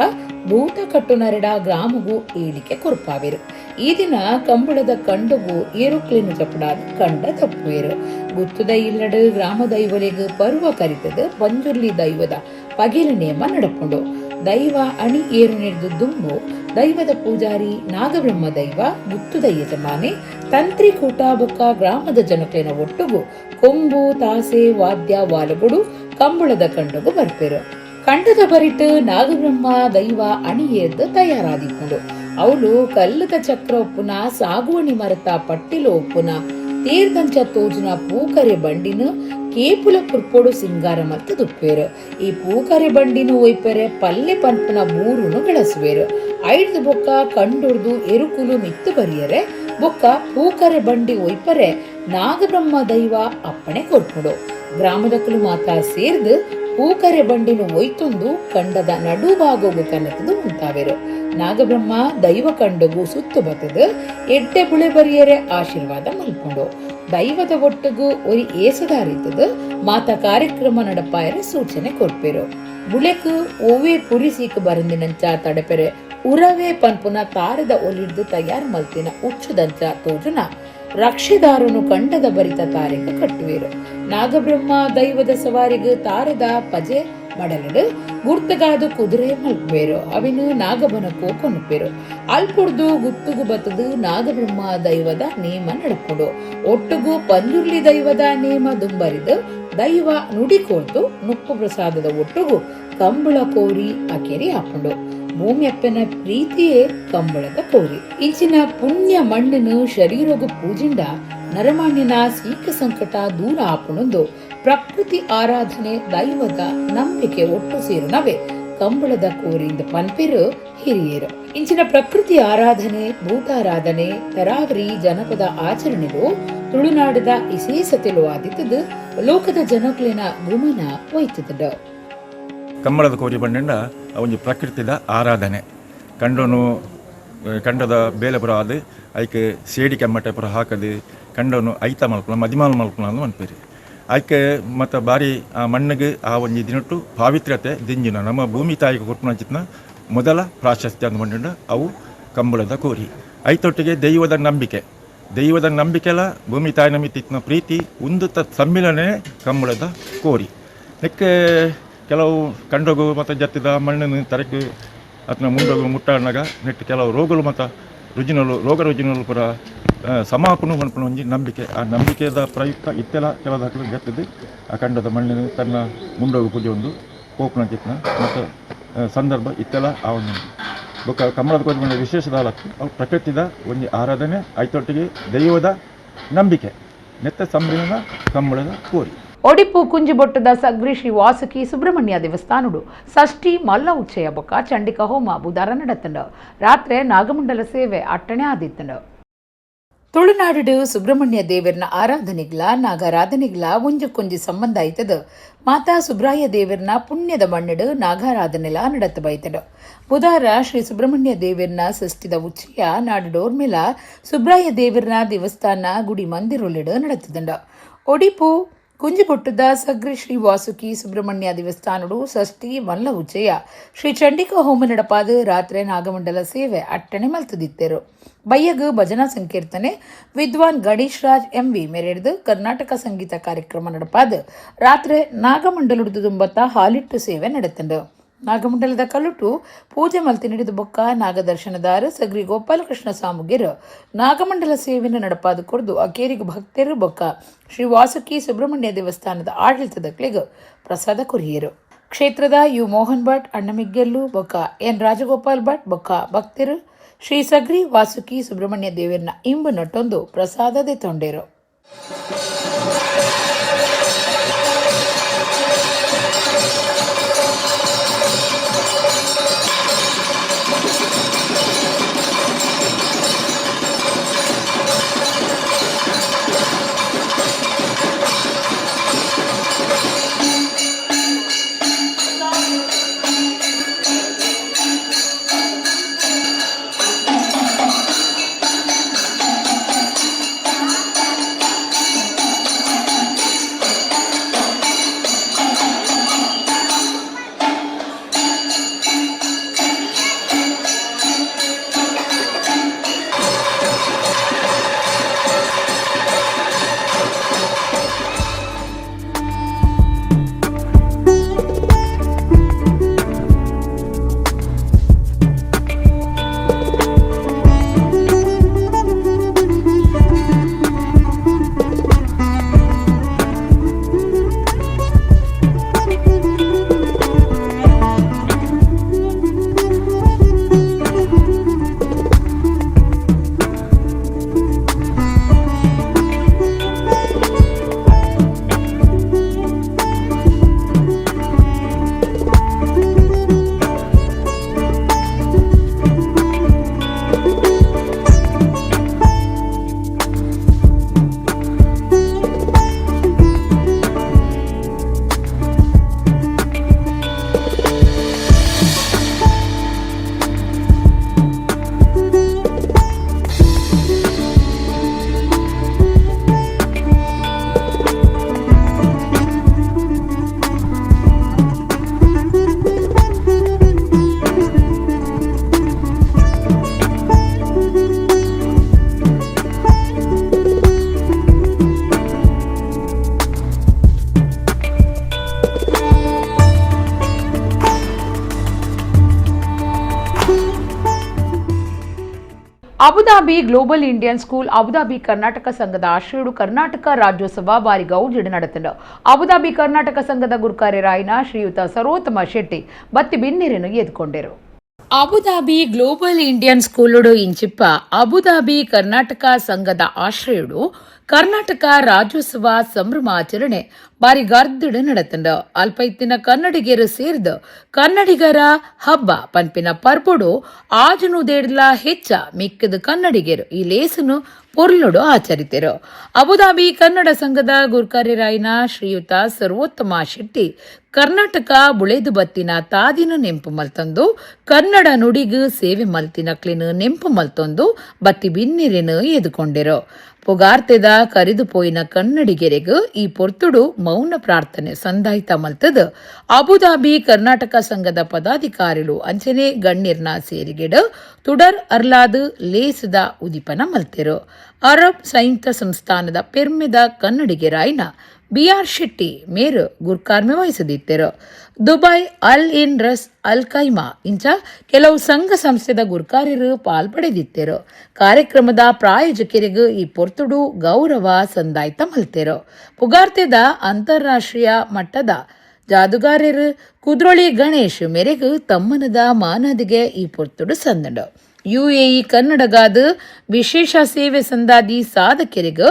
ಭೂತ ಕಟ್ಟುನರೆಡ ಗ್ರಾಮಗೂ ಏಳಿಕೆ ಕೊರ್ಪಾವಿರು. ಈ ದಿನ ಕಂಬಳದ ಕಂಡುಗು ಏರುಕ್ಲಿನು ಚಪಡಾದ ಕಂಡ ತಪ್ಪುವೇರು. ಗುತ್ತುದ ಇಲ್ಲಡು ಗ್ರಾಮ ದೈವಲೆಗು ಪರ್ವ ಕರಿತದ ಪಂಜುರ್ಲಿ ದೈವದ ಪಗಿಲ ನೇಮ ನಡಪುಂಡು. ದೈವ ಅಣಿ ಏರು ನೆಡ್ದು ದುಂಬು ದೈವದ ಪೂಜಾರಿ ನಾಗಬ್ರಹ್ಮ ದೈವ ಗುತ್ತುದ ಯಜಮಾನೆ ತಂತ್ರಿ ಕೂಟ ಬೊಕ್ಕ ಗ್ರಾಮದ ಜನಕ್ಲೆನ ಒಟ್ಟುಗು ಕೊಂಬು ತಾಸೆ ವಾದ್ಯ ವಾಲುಗುಡು ಕಂಬಳದ ಕಂಡಗು ಬರ್ಪೇರು. ಕಂಡದ ಬರಿಟ್ಟು ನಾಗಬ್ರಹ್ಮ ದೈವ ಅಣಿ ಏರ್ದು ತಯಾರಾದಿಕೊಂಡು ಅವಳು ಕಲ್ಲದ ಚಕ್ರ ಒಪ್ಪುನ ಸಾಗುವಣಿ ಮರತ ಪಟ್ಟಿಲು ಒಪ್ಪುನ ತೇರ್ದಂಚ ತೋಜುನ ಪೂಕರೆ ಬಂಡಿನ ಕೇಪುಲ ಪುರ್ಪೋಡು ಸಿಂಗಾರ ಮತ್ತು ದುಪ್ಪೇರು. ಈ ಪೂಕರೆ ಬಂಡಿನ ಒಯ್ಪೆರೆ ಪಲ್ಲೆ ಪನ್ಪುನ ಬೂರುನು ಗಳಸುವೇರು. ಐದು ಬೊಕ್ಕ ಕಂಡುರ್ದು ಎರುಕುಲು ಮಿತ್ತು ಬರಿಯರೆ ಬೊಕ್ಕ ಪೂಕರೆ ಬಂಡಿ ಒಯ್ಪರೆ ನಾಗಬ್ರಹ್ಮ ದೈವ ಅಪ್ಪಣೆ ಕೊರ್ಪುಡು. ಗ್ರಾಮದಕ್ಕಲು ಮಾತಾ ಸೇರ್ದು ಪೂಕರೆ ಬಂಡಿನ ಒಯ್ತೊಂದು ಕಂಡದ ನಡುಭಾಗವು ಕನತದು ಉಂಟಾವೆರು. ನಾಗಬ್ರಹ್ಮ ದೈವ ಕಂಡಗು ಸುತ್ತು ಬತ್ತದು ಎಡ್ಡೆ ಬುಳೆ ಬರಿಯರೆ ಆಶೀರ್ವಾದ ಮಲ್ಪುಂಡು. ದೈವದ ಒಟ್ಟುಗು ಒರಿ ಏಸದಾರಿತದು ಮಾತ ಕಾರ್ಯಕ್ರಮ ನಡಪಾಯರೆ ಸೂಚನೆ ಕೊರ್ಪೆರು. ಬುಳೆಕು ಒವ್ವೇ ಪುರಿ ಸೀಕು ಬರಂದಿನಂಚ ತಡಪೆರೆ ಉರವೇ ಪನ್ಪುನ ತಾರದ ಒಲಿಡ್ದು ತಯಾರು ಮಲ್ತಿನ ಉಚ್ಚುದಂಚ ತೋಜುನ ರಕ್ಷಿದಾರನು ಕಂಡದ ಬರಿತ ತಾರೆಗೆ ಕಟ್ಟುವೇರು. ನಾಗಬ್ರಹ್ಮ ದೈವದ ಸವಾರಿಗೆ ತಾರದ ಪಜೆ ಮಡಲಡು ಗುರ್ತಗಾದ ಕುದುರೆ ಮಲ್ಪೇರು. ಅವಿನು ನಾಗಬನಕ್ಕೂ ಕೊನುಪೇರು. ಅಲ್ಪುಡ್ದು ಗುತ್ತುಗು ಬತ್ತದು ನಾಗಬ್ರಹ್ಮ ದೈವದ ನೇಮ ನಡಪುಡು. ಒಟ್ಟುಗು ಪಂಜುರ್ಲಿ ದೈವದ ನೇಮ ದುಂಬರಿದು ದೈವ ನುಡಿ ಕೋರ್ತು ನುಪ್ಪು ಪ್ರಸಾದದ ಒಟ್ಟುಗು ಕಂಬಳ ಕೋರಿ ಅಕೆರಿ ಹಾಪುಂಡು. ಭೂಮಿಯಪ್ಪನ ಪ್ರೀತಿಯೇ ಕಂಬಳದ ಕೋರಿ. ಇಂಚಿನ ಪುಣ್ಯ ಮಣ್ಣನ್ನು ಶರೀರಗು ಪೂಜಿಂಡ ನರಮಾಣ್ಯನ ಸೀಕ ಸಂಕಟ ದೂರ ಆಪುಣೊಂದು ಪ್ರಕೃತಿ ಆರಾಧನೆ ದೈವದ ನಂಬಿಕೆ ಒಟ್ಟು ಸೇರುನವೇ ಕಂಬಳದ ಕೋರಿಂದ ಪನ್ಪೆರು ಹಿರಿಯರು. ಇಂಚಿನ ಪ್ರಕೃತಿ ಆರಾಧನೆ ಭೂತಾರಾಧನೆ ತರಾವರಿ ಜನಪದ ಆಚರಣೆಗಳು ತುಳುನಾಡದ ವಿಶೇಷತೆಲು ಆದಿತ್ತದು ಲೋಕದ ಜನಕ್ಲೆನ ಗುಮನ ಒಯ್ತದ. ಕಂಬಳದ ಕೋರಿ ಬಂಡೆಂಡ ಒಂಜಿ ಪ್ರಕೃತಿದ ಆರಾಧನೆ. ಕಂಡನು ಕಂಡದ ಬೇಲೆ ಪುರ ಆದ್ ಐಕ್ ಸೇಡಿ ಕೆಮ್ಮಟೆ ಪುರ ಹಾಕದು ಕಂಡನು ಐತ ಮಲ್ಪುನ ಮದಿಮಾಲ್ ಮಲ್ಪುನ ಅಂದ್ ಮನ್ಪೇರಿ. ಐಕೆ ಮತ್ತು ಬಾರಿ ಆ ಮಣ್ಣಿಗೆ ಆ ಒಂಜಿ ದಿನಟ್ಟು ಪಾವಿತ್ರ್ಯತೆ ದಿಂಜಿನ ನಮ್ಮ ಭೂಮಿ ತಾಯಿಗೆ ಕೊರ್ಪುನಂಚಿತ್ನ ಮೊದಲ ಪ್ರಾಶಸ್ತ್ಯ ಅಂದ್ ಮಂಡುಂಡ ಅವು ಕಂಬಳದ ಕೋರಿ. ಐತೊಟ್ಟಿಗೆ ದೈವದ ನಂಬಿಕೆ, ದೈವದ ನಂಬಿಕೆಲ ಭೂಮಿ ತಾಯಿ ನಮಿತಿತ್ನ ಪ್ರೀತಿ ಉಂದುತ ಸಮ್ಮಿಲನೆ ಕಂಬಳದ ಕೋರಿ. ನೆಕ್ಕೆ ಕೆಲವು ಕಂಡೋಗು ಮತ್ತು ಜತ್ತಿದ ಮಣ್ಣನ್ನು ತರಕ್ಕೆ ಅದನ್ನ ಮುಂಡೋಗು ಮುಟ್ಟಾಡಿನಾಗ ನೆಟ್ಟು ಕೆಲವು ರೋಗಗಳು ಮತ್ತು ರುಜಿನಲು ರೋಗ ರುಜಿನಲು ಪೂರ ಸಮಾಪನು ಪನ್ಪುನ ಒಂಜಿ ನಂಬಿಕೆ. ಆ ನಂಬಿಕೆದ ಪ್ರಯುಕ್ತ ಇತ್ತೆಲ್ಲ ಕೆಲವು ಜತ್ತಿದ್ದು ಆ ಕಂಡದ ಮಣ್ಣಿನ ತನ್ನ ಮುಂಡೋಗು ಪೂಜೆ ಒಂದು ಪೋಪುನ ಚಿತ್ನ ಮತ್ತು ಸಂದರ್ಭ ಇತ್ತೆಲ್ಲ ಆ ಒಂದು ಬೊಕ್ಕ ಕಂಬಳದ ಕೋರಿ ಬಂಡ ವಿಶೇಷದ ಅವು ಪ್ರಕೃತಿದ ಒಂಜಿ ಆರಾಧನೆ ಐತೊಟ್ಟಿಗೆ ದೈವದ ನಂಬಿಕೆ ನೆತ್ತ ಸಮ್ಮಿಲನ ಕಂಬಳದ ಕೋರಿ. Odipu ಕುಂಜಿಬೊಟ್ಟದ ಸಗ್ರಿ ಶ್ರೀ ವಾಸುಕಿ ಸುಬ್ರಹ್ಮಣ್ಯ ದೇವಸ್ಥಾನಡು ಷಷ್ಠಿ ಮಲ್ಲ ಉಚ್ಚಯ ಬೊಕ್ಕ ಚಂಡಿಕಾ ಹೋಮ ಬುಧಾರ ನಡತಂಡು. ರಾತ್ರೆ ನಾಗಮಂಡಲ ಸೇವೆ ಅಟ್ಟಣೆ ಆದಿತ್ತಂಡು. ತುಳುನಾಡು ಸುಬ್ರಹ್ಮಣ್ಯ ದೇವರ್ನ ಆರಾಧನೆಗ್ಲ ನಾಗಾರಾಧನೆಗ್ಲ ಒಂಜಕ್ಕೊಂಜಿ ಸಂಬಂಧ ಆಯ್ತದ. ಮಾತಾ ಸುಬ್ರಾಯ ದೇವರ್ನ ಪುಣ್ಯದ ಮಣ್ಣಡು ನಾಗಾರಾಧನೆಲ ನಡತ ಬೈತಡು. ಬುಧಾರ ಶ್ರೀ ಸುಬ್ರಹ್ಮಣ್ಯ ದೇವರ್ನ ಸೃಷ್ಟಿದ ಉಚ್ಚಯ ನಾಡುಡೋರ್ಮೆಲ ಸುಬ್ರಾಯ ದೇವರ್ನ ದೇವಸ್ಥಾನ ಗುಡಿ ಮಂದಿರೊಲೆಡು ನಡತದಂಡ. ಒಡಿಪು ಕುಂಜಿಬೊಟ್ಟದ ಸಗ್ರಿ ಶ್ರೀ ವಾಸುಕಿ ಸುಬ್ರಹ್ಮಣ್ಯ ದೇವಸ್ಥಾನಡು ಷಷ್ಠಿ ಮಲ್ಲ ಉಚ್ಚಯ ಶ್ರೀ ಚಂಡಿಕಾ ಹೋಮ ನಡಪಾದ ರಾತ್ರಿ ನಾಗಮಂಡಲ ಸೇವೆ ಅಟ್ಟಣೆ ಮಲ್ತದಿತ್ತೆರು. ಬಯ್ಯಗ್ ಭಜನಾ ಸಂಕೀರ್ತನೆ ವಿದ್ವಾನ್ ಗಣೇಶ್ ರಾಜ್ ಎಂವಿ ಮೆರೆಡ್ದು ಕರ್ನಾಟಕ ಸಂಗೀತ ಕಾರ್ಯಕ್ರಮ ನಡಪಾದ ರಾತ್ರಿ ನಾಗಮಂಡಲುಡ್ದು ತುಂಬತ್ತ ಹಾಲಿಟ್ಟು ಸೇವೆ ನಡೆತಂಡು. ನಾಗಮಂಡಲದ ಕಲುಟು ಪೂಜೆ ಮಲ್ತಿ ನಡೆದು ಬೊಕ್ಕ ನಾಗದರ್ಶನದಾರ ಸಗ್ರಿ ಗೋಪಾಲಕೃಷ್ಣ ಸಾಮುಗಿರು ನಾಗಮಂಡಲ ಸೇವೆಯನ್ನು ನಡಪಾದ ಕೊರ್ದು ಅಕೇರಿಗ ಭಕ್ತರು ಬೊಕ್ಕ ಶ್ರೀ ವಾಸುಕಿ ಸುಬ್ರಹ್ಮಣ್ಯ ದೇವಸ್ಥಾನದ ಆಡಳಿತದ ಪ್ರಸಾದ ಕೊರಿಯರು. ಕ್ಷೇತ್ರದ you Mohan Bhat ಅಣ್ಣಮಿಗ್ಗೆಲ್ಲು ಬೊಕ್ಕ ಎನ್ ರಾಜಗೋಪಾಲ್ ಭಟ್ ಬೊಕ್ಕ ಭಕ್ತರು ಶ್ರೀ ಸಗ್ರಿ ವಾಸುಕಿ ಸುಬ್ರಹ್ಮಣ್ಯ ದೇವರನ್ನ ಇಂಬು ನಟ್ಟೊಂದು ಪ್ರಸಾದ ತೊಂಡೇರು. Abu Dhabi global Indian school Abu Dhabi Karnataka ಸಂಘದ ಆಶ್ರಯಡು ಕರ್ನಾಟಕ ರಾಜ್ಯೋತ್ಸವ ಬಾರಿ ಗೌಜಿಡ್ ನಡೆತಂಡು. ಅಬುದಾಬಿ ಕರ್ನಾಟಕ ಸಂಘದ ಗುರುಕಾರ್ಯ ರಾಯನ ಶ್ರೀಯುತ ಸರ್ವೋತ್ತಮ ಶೆಟ್ಟಿ ಬತ್ತಿ ಬಿನ್ನಿರನ್ನು ಎದ್ಕೊಂಡರು. Abu Dhabi global Indian ಸ್ಕೂಲುಡು ಇಂಚಿಪ್ಪ Abu Dhabi Karnataka ಸಂಘದ ಆಶ್ರಯಡು ಕರ್ನಾಟಕ ರಾಜ್ಯೋತ್ಸವ ಸಂಭ್ರಮಾಚರಣೆ ಬಾರಿ ಗರ್ದಿಡು ನಡತಂಡು. ಅಲ್ಪೈತಿನ ಕನ್ನಡಿಗರು ಸೇರಿದ ಕನ್ನಡಿಗರ ಹಬ್ಬ ಪನ್ಪಿನ ಪರ್ಬುಡು ಆಜನು ದೇಡ್ಲ ಹೆಚ್ಚ ಮಿಕ್ಕದ ಕನ್ನಡಿಗರು ಈ ಲೇಸನು ಪೊರ್ಲುಡು ಆಚರಿತೆರು. ಅಬುದಾಬಿ ಕನ್ನಡ ಸಂಘದ ಗುರ್ಕಾರ್ಯರಾಯನ ಶ್ರೀಯುತ ಸರ್ವೋತ್ತಮ ಶೆಟ್ಟಿ ಕರ್ನಾಟಕ ಬುಳೆದು ಬತ್ತಿನ ತಾದಿನ ನೆಂಪು ಮಲ್ತಂದು ಕನ್ನಡ ನುಡಿಗು ಸೇವೆ ಮಲ್ತಿನ ಕ್ಲಿನ ನೆಂಪು ಮಲ್ತಂದು ಬತ್ತಿ ಬಿನ್ನಿರೆನು ಎದುಕೊಂಡಿರು. ಪುಗಾರ್ತೆದ ಕರಿದು ಪೋಯಿನ ಕನ್ನಡಿಗೆರೆಗು ಈ ಪೊರ್ತುಡು ಮೌನ ಪ್ರಾರ್ಥನೆ ಸಂದಾಯ್ತ ಮಲ್ತದ ಅಬುದಾಬಿ ಕರ್ನಾಟಕ ಸಂಘದ ಪದಾಧಿಕಾರಿಲು ಅಂಚನೆ ಗಣ್ಯರ್ನ ಸೇರಿಗೆಡು ತುಡರ್ ಅರ್ಲಾದ್ ಲೇಸದ ಉದಿಪನ ಮಲ್ತೆರು. ಅರಬ್ ಸಂಯುಕ್ತ ಸಂಸ್ಥಾನದ ಪೆರ್ಮೆದ ಕನ್ನಡಿಗೆರಾಯ್ನ ಬಿ.ಆರ್. ಶೆಟ್ಟಿ ಮೇರು ಗುರ್ಕಾರ್ಮೆ ವಹಿಸದಿತ್ತೆರು. ದುಬೈ ಅಲ್ ಇನ್ ರಸ್ ಅಲ್ ಕೈಮಾ ಇಂಚ ಕೆಲವು ಸಂಘ ಸಂಸ್ಥೆದ ಗುರ್ಕಾರ್ಯರು ಪಾಲ್ಪಡೆದಿತ್ತೆರು. ಕಾರ್ಯಕ್ರಮದ ಪ್ರಾಯೋಜಕರಿಗೂ ಈ ಪೊರ್ತುಡು ಗೌರವ ಸಂದಾಯ್ತ ಮಲ್ತೆರು. ಪುಗಾರ್ತೆದ ಅಂತಾರಾಷ್ಟ್ರೀಯ ಮಟ್ಟದ ಜಾದುಗಾರರು ಕುದ್ರೋಳಿ ಗಣೇಶ್ ಮೇರೆಗೂ ತಮ್ಮನದ ಮಾನದಿಗೆ ಈ ಪೊರ್ತುಡು ಸಂದಂಡು. UAE ಕನ್ನಡಗಾದ ವಿಶೇಷ ಸೇವೆ ಸಂದಾದಿ ಸಾಧಕರಿಗೆ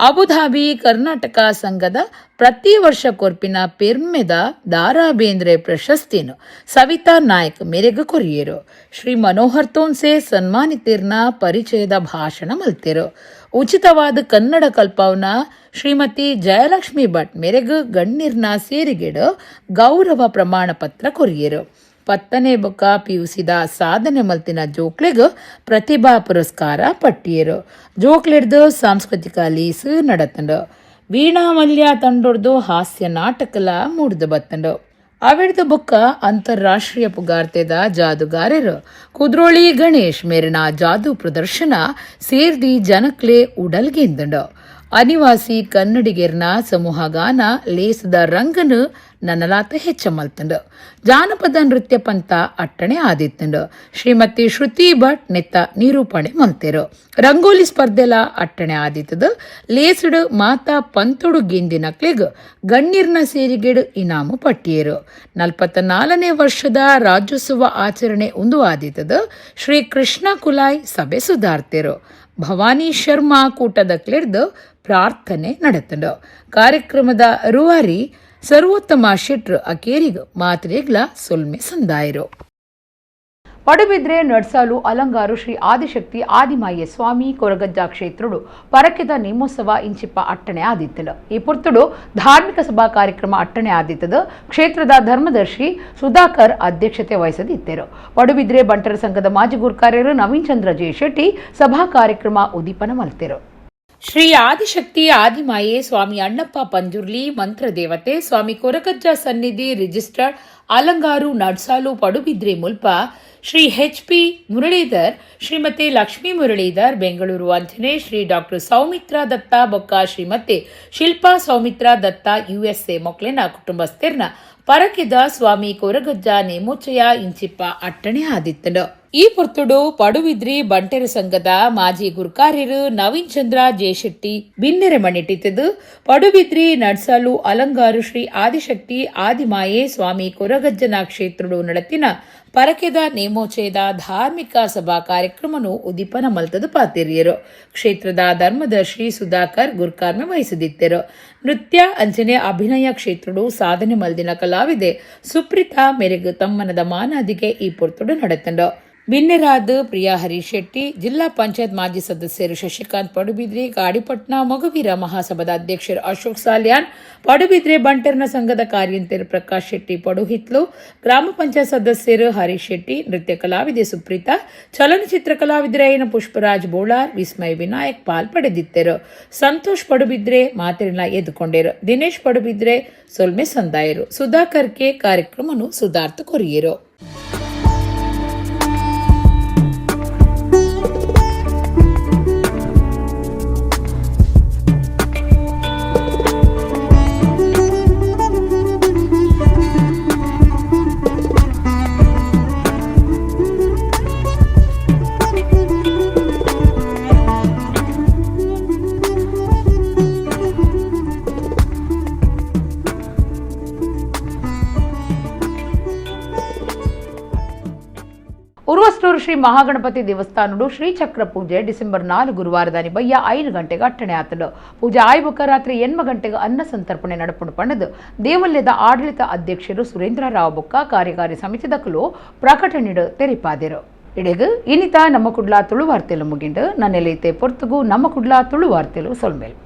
ಅಬುಧಾಬಿ ಕರ್ನಾಟಕ ಸಂಘದ ಪ್ರತಿ ವರ್ಷ ಕೊರ್ಪಿನ ಪೆರ್ಮೆದ ದಾರಾ ಬೇಂದ್ರೆ ಪ್ರಶಸ್ತಿಯನ್ನು ಸವಿತಾ ನಾಯಕ್ ಮೇರೆಗೆ ಕೊರಿಯರು. ಶ್ರೀ ಮನೋಹರ್ ತೋನ್ಸೆ ಸನ್ಮಾನಿತಿರ್ನ ಪರಿಚಯದ ಭಾಷಣ ಮಲ್ತಿರು. ಉಚಿತವಾದ ಕನ್ನಡ ಕಲ್ಪವನ ಶ್ರೀಮತಿ ಜಯಲಕ್ಷ್ಮಿ ಭಟ್ ಮೇರೆಗೆ ಗಣ್ಣಿರ್ನ ಸೇರಿಗೆಡು ಗೌರವ ಪ್ರಮಾಣ ಪತ್ರ ಕೊರಿಯರು. 10ನೇ ಬೊಕ್ಕ ಪಿಯುಸಿದ ಸಾಧನೆ ಮಲ್ತಿನ ಜೋಕ್ಲೆಗ್ ಪ್ರತಿಭಾ ಪುರಸ್ಕಾರ ಪಟ್ಟಿಯರು. ಜೋಕ್ಲೆಡ್ದು ಸಾಂಸ್ಕೃತಿಕ ಲೀಸು ನಡತಂಡು. ವೀಣಾ ಮಲ್ಯ ತಂಡೊಡ್ದು ಹಾಸ್ಯ ನಾಟಕಲ ಮೂಡ್ದು ಬತ್ತಂಡು. ಅವೆಡ್ದು ಬೊಕ್ಕ ಅಂತಾರಾಷ್ಟ್ರೀಯ ಪುಗಾರ್ತೆದ ಜಾದುಗಾರರು ಕುದ್ರೋಳಿ ಗಣೇಶ್ ಮೇರಿನ ಜಾದು ಪ್ರದರ್ಶನ ಸೇರ್ದಿ ಜನಕ್ಲೆ ಉಡಲ್ಗೆಂದಂಡು. ಅನಿವಾಸಿ ಕನ್ನಡಿಗೆರ್ನ ಸಮೂಹಗಾನ ಲೇಸದ ರಂಗನು ನನ್ನಲಾತ ಹೆಚ್ಚ ಮಲ್ತಂಡು. ಜಾನಪದ ನೃತ್ಯ ಪಂಥ ಅಟ್ಟಣೆ ಆದಿತ್ತಂಡು. ಶ್ರೀಮತಿ ಶ್ರುತಿ ಭಟ್ ನೆತ್ತ ನಿರೂಪಣೆ ಮಲ್ತೆರು. ರಂಗೋಲಿ ಸ್ಪರ್ಧೆಲ ಅಟ್ಟಣೆ ಆದಿತ್ತದು. ಲೇಸುಡು ಮಾತಾ ಪಂತುಡು ಗೆಂದಿನಕ್ಲೆಗ್ ಗಣ್ಣಿರ್ನ ಸೇರಿಗೆಡು ಇನಾಮು ಪಟ್ಟಿಯರು. 44ನೇ ವರ್ಷದ ರಾಜ್ಯೋತ್ಸವ ಆಚರಣೆ ಉಂದು ಆದಿತ್ತದು. ಶ್ರೀ ಕೃಷ್ಣ ಕುಲಾಯ್ ಸಭೆ ಸುಧಾರ್ತೆರು. ಭವಾನಿ ಶರ್ಮಾ ಕೂಟದ ಕ್ಲಿರ್ದು ಪ್ರಾರ್ಥನೆ ನಡೆತಂಡು. ಕಾರ್ಯಕ್ರಮದ ರೂವಾರಿ ಸರ್ವೋತ್ತಮ ಶೆಟ್ರು ಅಕೇರಿಗ್ ಮಾತ್ರೆಗ್ಲ ಸೊಲ್ಮೆ ಸಂದಾಯರು. ಪಡುಬಿದ್ರೆ ನಡ್ಸಾಲು ಅಲಂಗಾರು ಶ್ರೀ ಆದಿಶಕ್ತಿ ಆದಿಮಾಯೆ ಸ್ವಾಮಿ ಕೊರಗಜ್ಜ ಕ್ಷೇತ್ರುಡು ಪರಕೆದ ನೇಮೋತ್ಸವ ಇಂಚಿಪ್ಪ ಅಟ್ಟಣೆ ಆದಿತ್ತನು. ಈ ಪುರ್ತುಡು ಧಾರ್ಮಿಕ ಸಭಾ ಕಾರ್ಯಕ್ರಮ ಅಟ್ಟಣೆ ಆದಿತ್ತದು. ಕ್ಷೇತ್ರದ ಧರ್ಮದರ್ಶಿ ಸುಧಾಕರ್ ಅಧ್ಯಕ್ಷತೆ ವಹಿಸದಿದ್ದರು. ಪಡುಬಿದ್ರೆ ಬಂಟರ ಸಂಘದ ಮಾಜಿ ಗುರ್ಕಾರ್ಯರು ನವೀನ್ ಚಂದ್ರ ಜೆ ಶೆಟ್ಟಿ ಸಭಾ ಕಾರ್ಯಕ್ರಮ ಉದ್ದೀಪನ ಮಲ್ತೆರು. ಶ್ರೀ ಆದಿಶಕ್ತಿ ಆದಿಮಾಯೆ ಸ್ವಾಮಿ ಅಣ್ಣಪ್ಪ ಪಂಜುರ್ಲಿ ಮಂತ್ರದೇವತೆ ಸ್ವಾಮಿ ಕೊರಗಜ್ಜ ಸನ್ನಿಧಿ ರಿಜಿಸ್ಟರ್ಡ್ ಅಲಂಗಾರು ನಡ್ಸಾಲು ಪಡುಬಿದ್ರೆ ಮುಲ್ಪ ಶ್ರೀ ಎಚ್ ಪಿ ಮುರಳೀಧರ್, ಶ್ರೀಮತಿ ಲಕ್ಷ್ಮೀ ಮುರಳೀಧರ್, ಬೆಂಗಳೂರು ಅಂಚನೆ ಶ್ರೀ ಡಾಕ್ಟರ್ ಸೌಮಿತ್ರಾ ದತ್ತ ಬೊಕ್ಕ ಶ್ರೀಮತಿ ಶಿಲ್ಪಾ ಸೌಮಿತ್ರಾ ದತ್ತ ಯುಎಸ್ಎ ಮೊಕ್ಲೆನ ಕುಟುಂಬಸ್ಥೆರ್ನ ಪರಕಿದ ಸ್ವಾಮಿ ಕೊರಗಜ್ಜ ನೇಮೋಚ್ಚಯ ಇಂಚಿಪ್ಪ ಅಟ್ಟಣೆ ಆದಿತ್ತನು. ಈ ಪೊರ್ತುಡು ಪಡುವಿದ್ರಿ ಬಂಟೆರ ಸಂಘದ ಮಾಜಿ ಗುರ್ಕಾರ್ಯರು ನವೀನ್ ಚಂದ್ರ ಜೆ ಶೆಟ್ಟಿ ಬಿನ್ನೆರೆ ಮಣ್ಣಿಟ್ಟಿದ್ದು. ಪಡುಬಿದ್ರಿ ನಡ್ಸಾಲು ಅಲಂಗಾರು ಶ್ರೀ ಆದಿಶಕ್ತಿ ಆದಿಮಾಯೆ ಸ್ವಾಮಿ ಕೊರಗಜ್ಜನ ಕ್ಷೇತ್ರಡು ನಡತಿನ ಪರಕೆದ ನೇಮೋಚಯದ ಧಾರ್ಮಿಕ ಸಭಾ ಕಾರ್ಯಕ್ರಮನು ಉದ್ದೀಪನ ಮಲ್ತದ ಪಾತಿರಿಯರು. ಕ್ಷೇತ್ರದ ಧರ್ಮದರ್ಶಿ ಸುಧಾಕರ್ ಗುರ್ಕಾರ್ಮೆ ವಹಿಸದಿದ್ದರು. ನೃತ್ಯ ಅಂಚನೆ ಅಭಿನಯ ಕ್ಷೇತ್ರಡು ಸಾಧನೆ ಮಲ್ದಿನ ಕಲಾವಿದೆ ಸುಪ್ರೀತಾ ಮೆರೆಗು ತಮ್ಮನದ ಮಾನಾದಿಗೆ ಈ ಪೊರ್ತುಡು ನಡೆತಂಡು. ಬಿನ್ನೆರಾದ್ ಪ್ರಿಯಾ ಹರೀಶ್ ಶೆಟ್ಟಿ, ಜಿಲ್ಲಾ ಪಂಚಾಯತ್ ಮಾಜಿ ಸದಸ್ಯರು ಶಶಿಕಾಂತ್ ಪಡುಬಿದ್ರಿ, ಗಾಡಿಪಟ್ನ ಮಗುವೀರ ಮಹಾಸಭಾದ ಅಧ್ಯಕ್ಷರು ಅಶೋಕ್ ಸಾಲ್ಯಾನ್, ಪಡುಬಿದ್ರೆ ಬಂಟರ್ನ ಸಂಘದ ಕಾರ್ಯಂತೆರು ಪ್ರಕಾಶ್ ಶೆಟ್ಟಿ ಪಡುಹಿತ್ಲು, ಗ್ರಾಮ ಪಂಚಾಯತ್ ಸದಸ್ಯರು ಹರೀಶ್ ಶೆಟ್ಟಿ, ನೃತ್ಯ ಕಲಾವಿದೆ ಸುಪ್ರೀತಾ, ಚಲನಚಿತ್ರ ಕಲಾವಿದರಾಯನ ಪುಷ್ಪರಾಜ್ ಬೋಳಾರ್, ವಿಸ್ಮಯ್ ವಿನಾಯಕ್ ಪಾಲ್ ಪಡೆದಿದ್ದರು. ಸಂತೋಷ್ ಪಡುಬಿದ್ರೆ ಮಾತಿನ ಎದ್ದುಕೊಂಡರು. ದಿನೇಶ್ ಪಡುಬಿದ್ರೆ ಸೊಲ್ಮೆ ಸಂದಾಯರು. ಸುಧಾಕರ್ ಕೆ ಕಾರ್ಯಕ್ರಮನು ಸುಧಾರ್ಥ ಕೊರಿಯರು. ಉರ್ವಸ್ಟೂರು ಶ್ರೀ ಮಹಾಗಣಪತಿ ದೇವಸ್ಥಾನಡು ಶ್ರೀಚಕ್ರ ಪೂಜೆ ಡಿಸೆಂಬರ್ 4 ಗುರುವಾರದ ಬಯ್ಯ 5 ಗಂಟೆಗೆ ಅಟ್ಟಣೆ ಆತನು. ಪೂಜೆ ಆಯ್ಬುಕ ರಾತ್ರಿ 8 ಗಂಟೆಗೆ ಅನ್ನ ಸಂತರ್ಪಣೆ ನಡಪುಂಡು ಪಂಡದು ದೇವಲ್ಯದ ಆಡಳಿತ ಅಧ್ಯಕ್ಷರು ಸುರೇಂದ್ರ ರಾವ್ ಬೊಕ್ಕ ಕಾರ್ಯಕಾರಿ ಸಮಿತಿದಕಲು ಪ್ರಕಟಣೆ ತೆರಿಪಾದಿರು. ಇಡೆಗು ಇನ್ನಿತ ನಮ್ಮ ಕುಡ್ಲಾ ತುಳು ವಾರ್ತೆಲು ಮುಗಿಂಡು. ನನ್ನೆಲೈತೆ ಪೊರ್ತುಗು ನಮ್ಮ ಕುಡ್ಲಾ ತುಳು ವಾರ್ತೆಲು ಸೊಲ್ಮೇಲ್.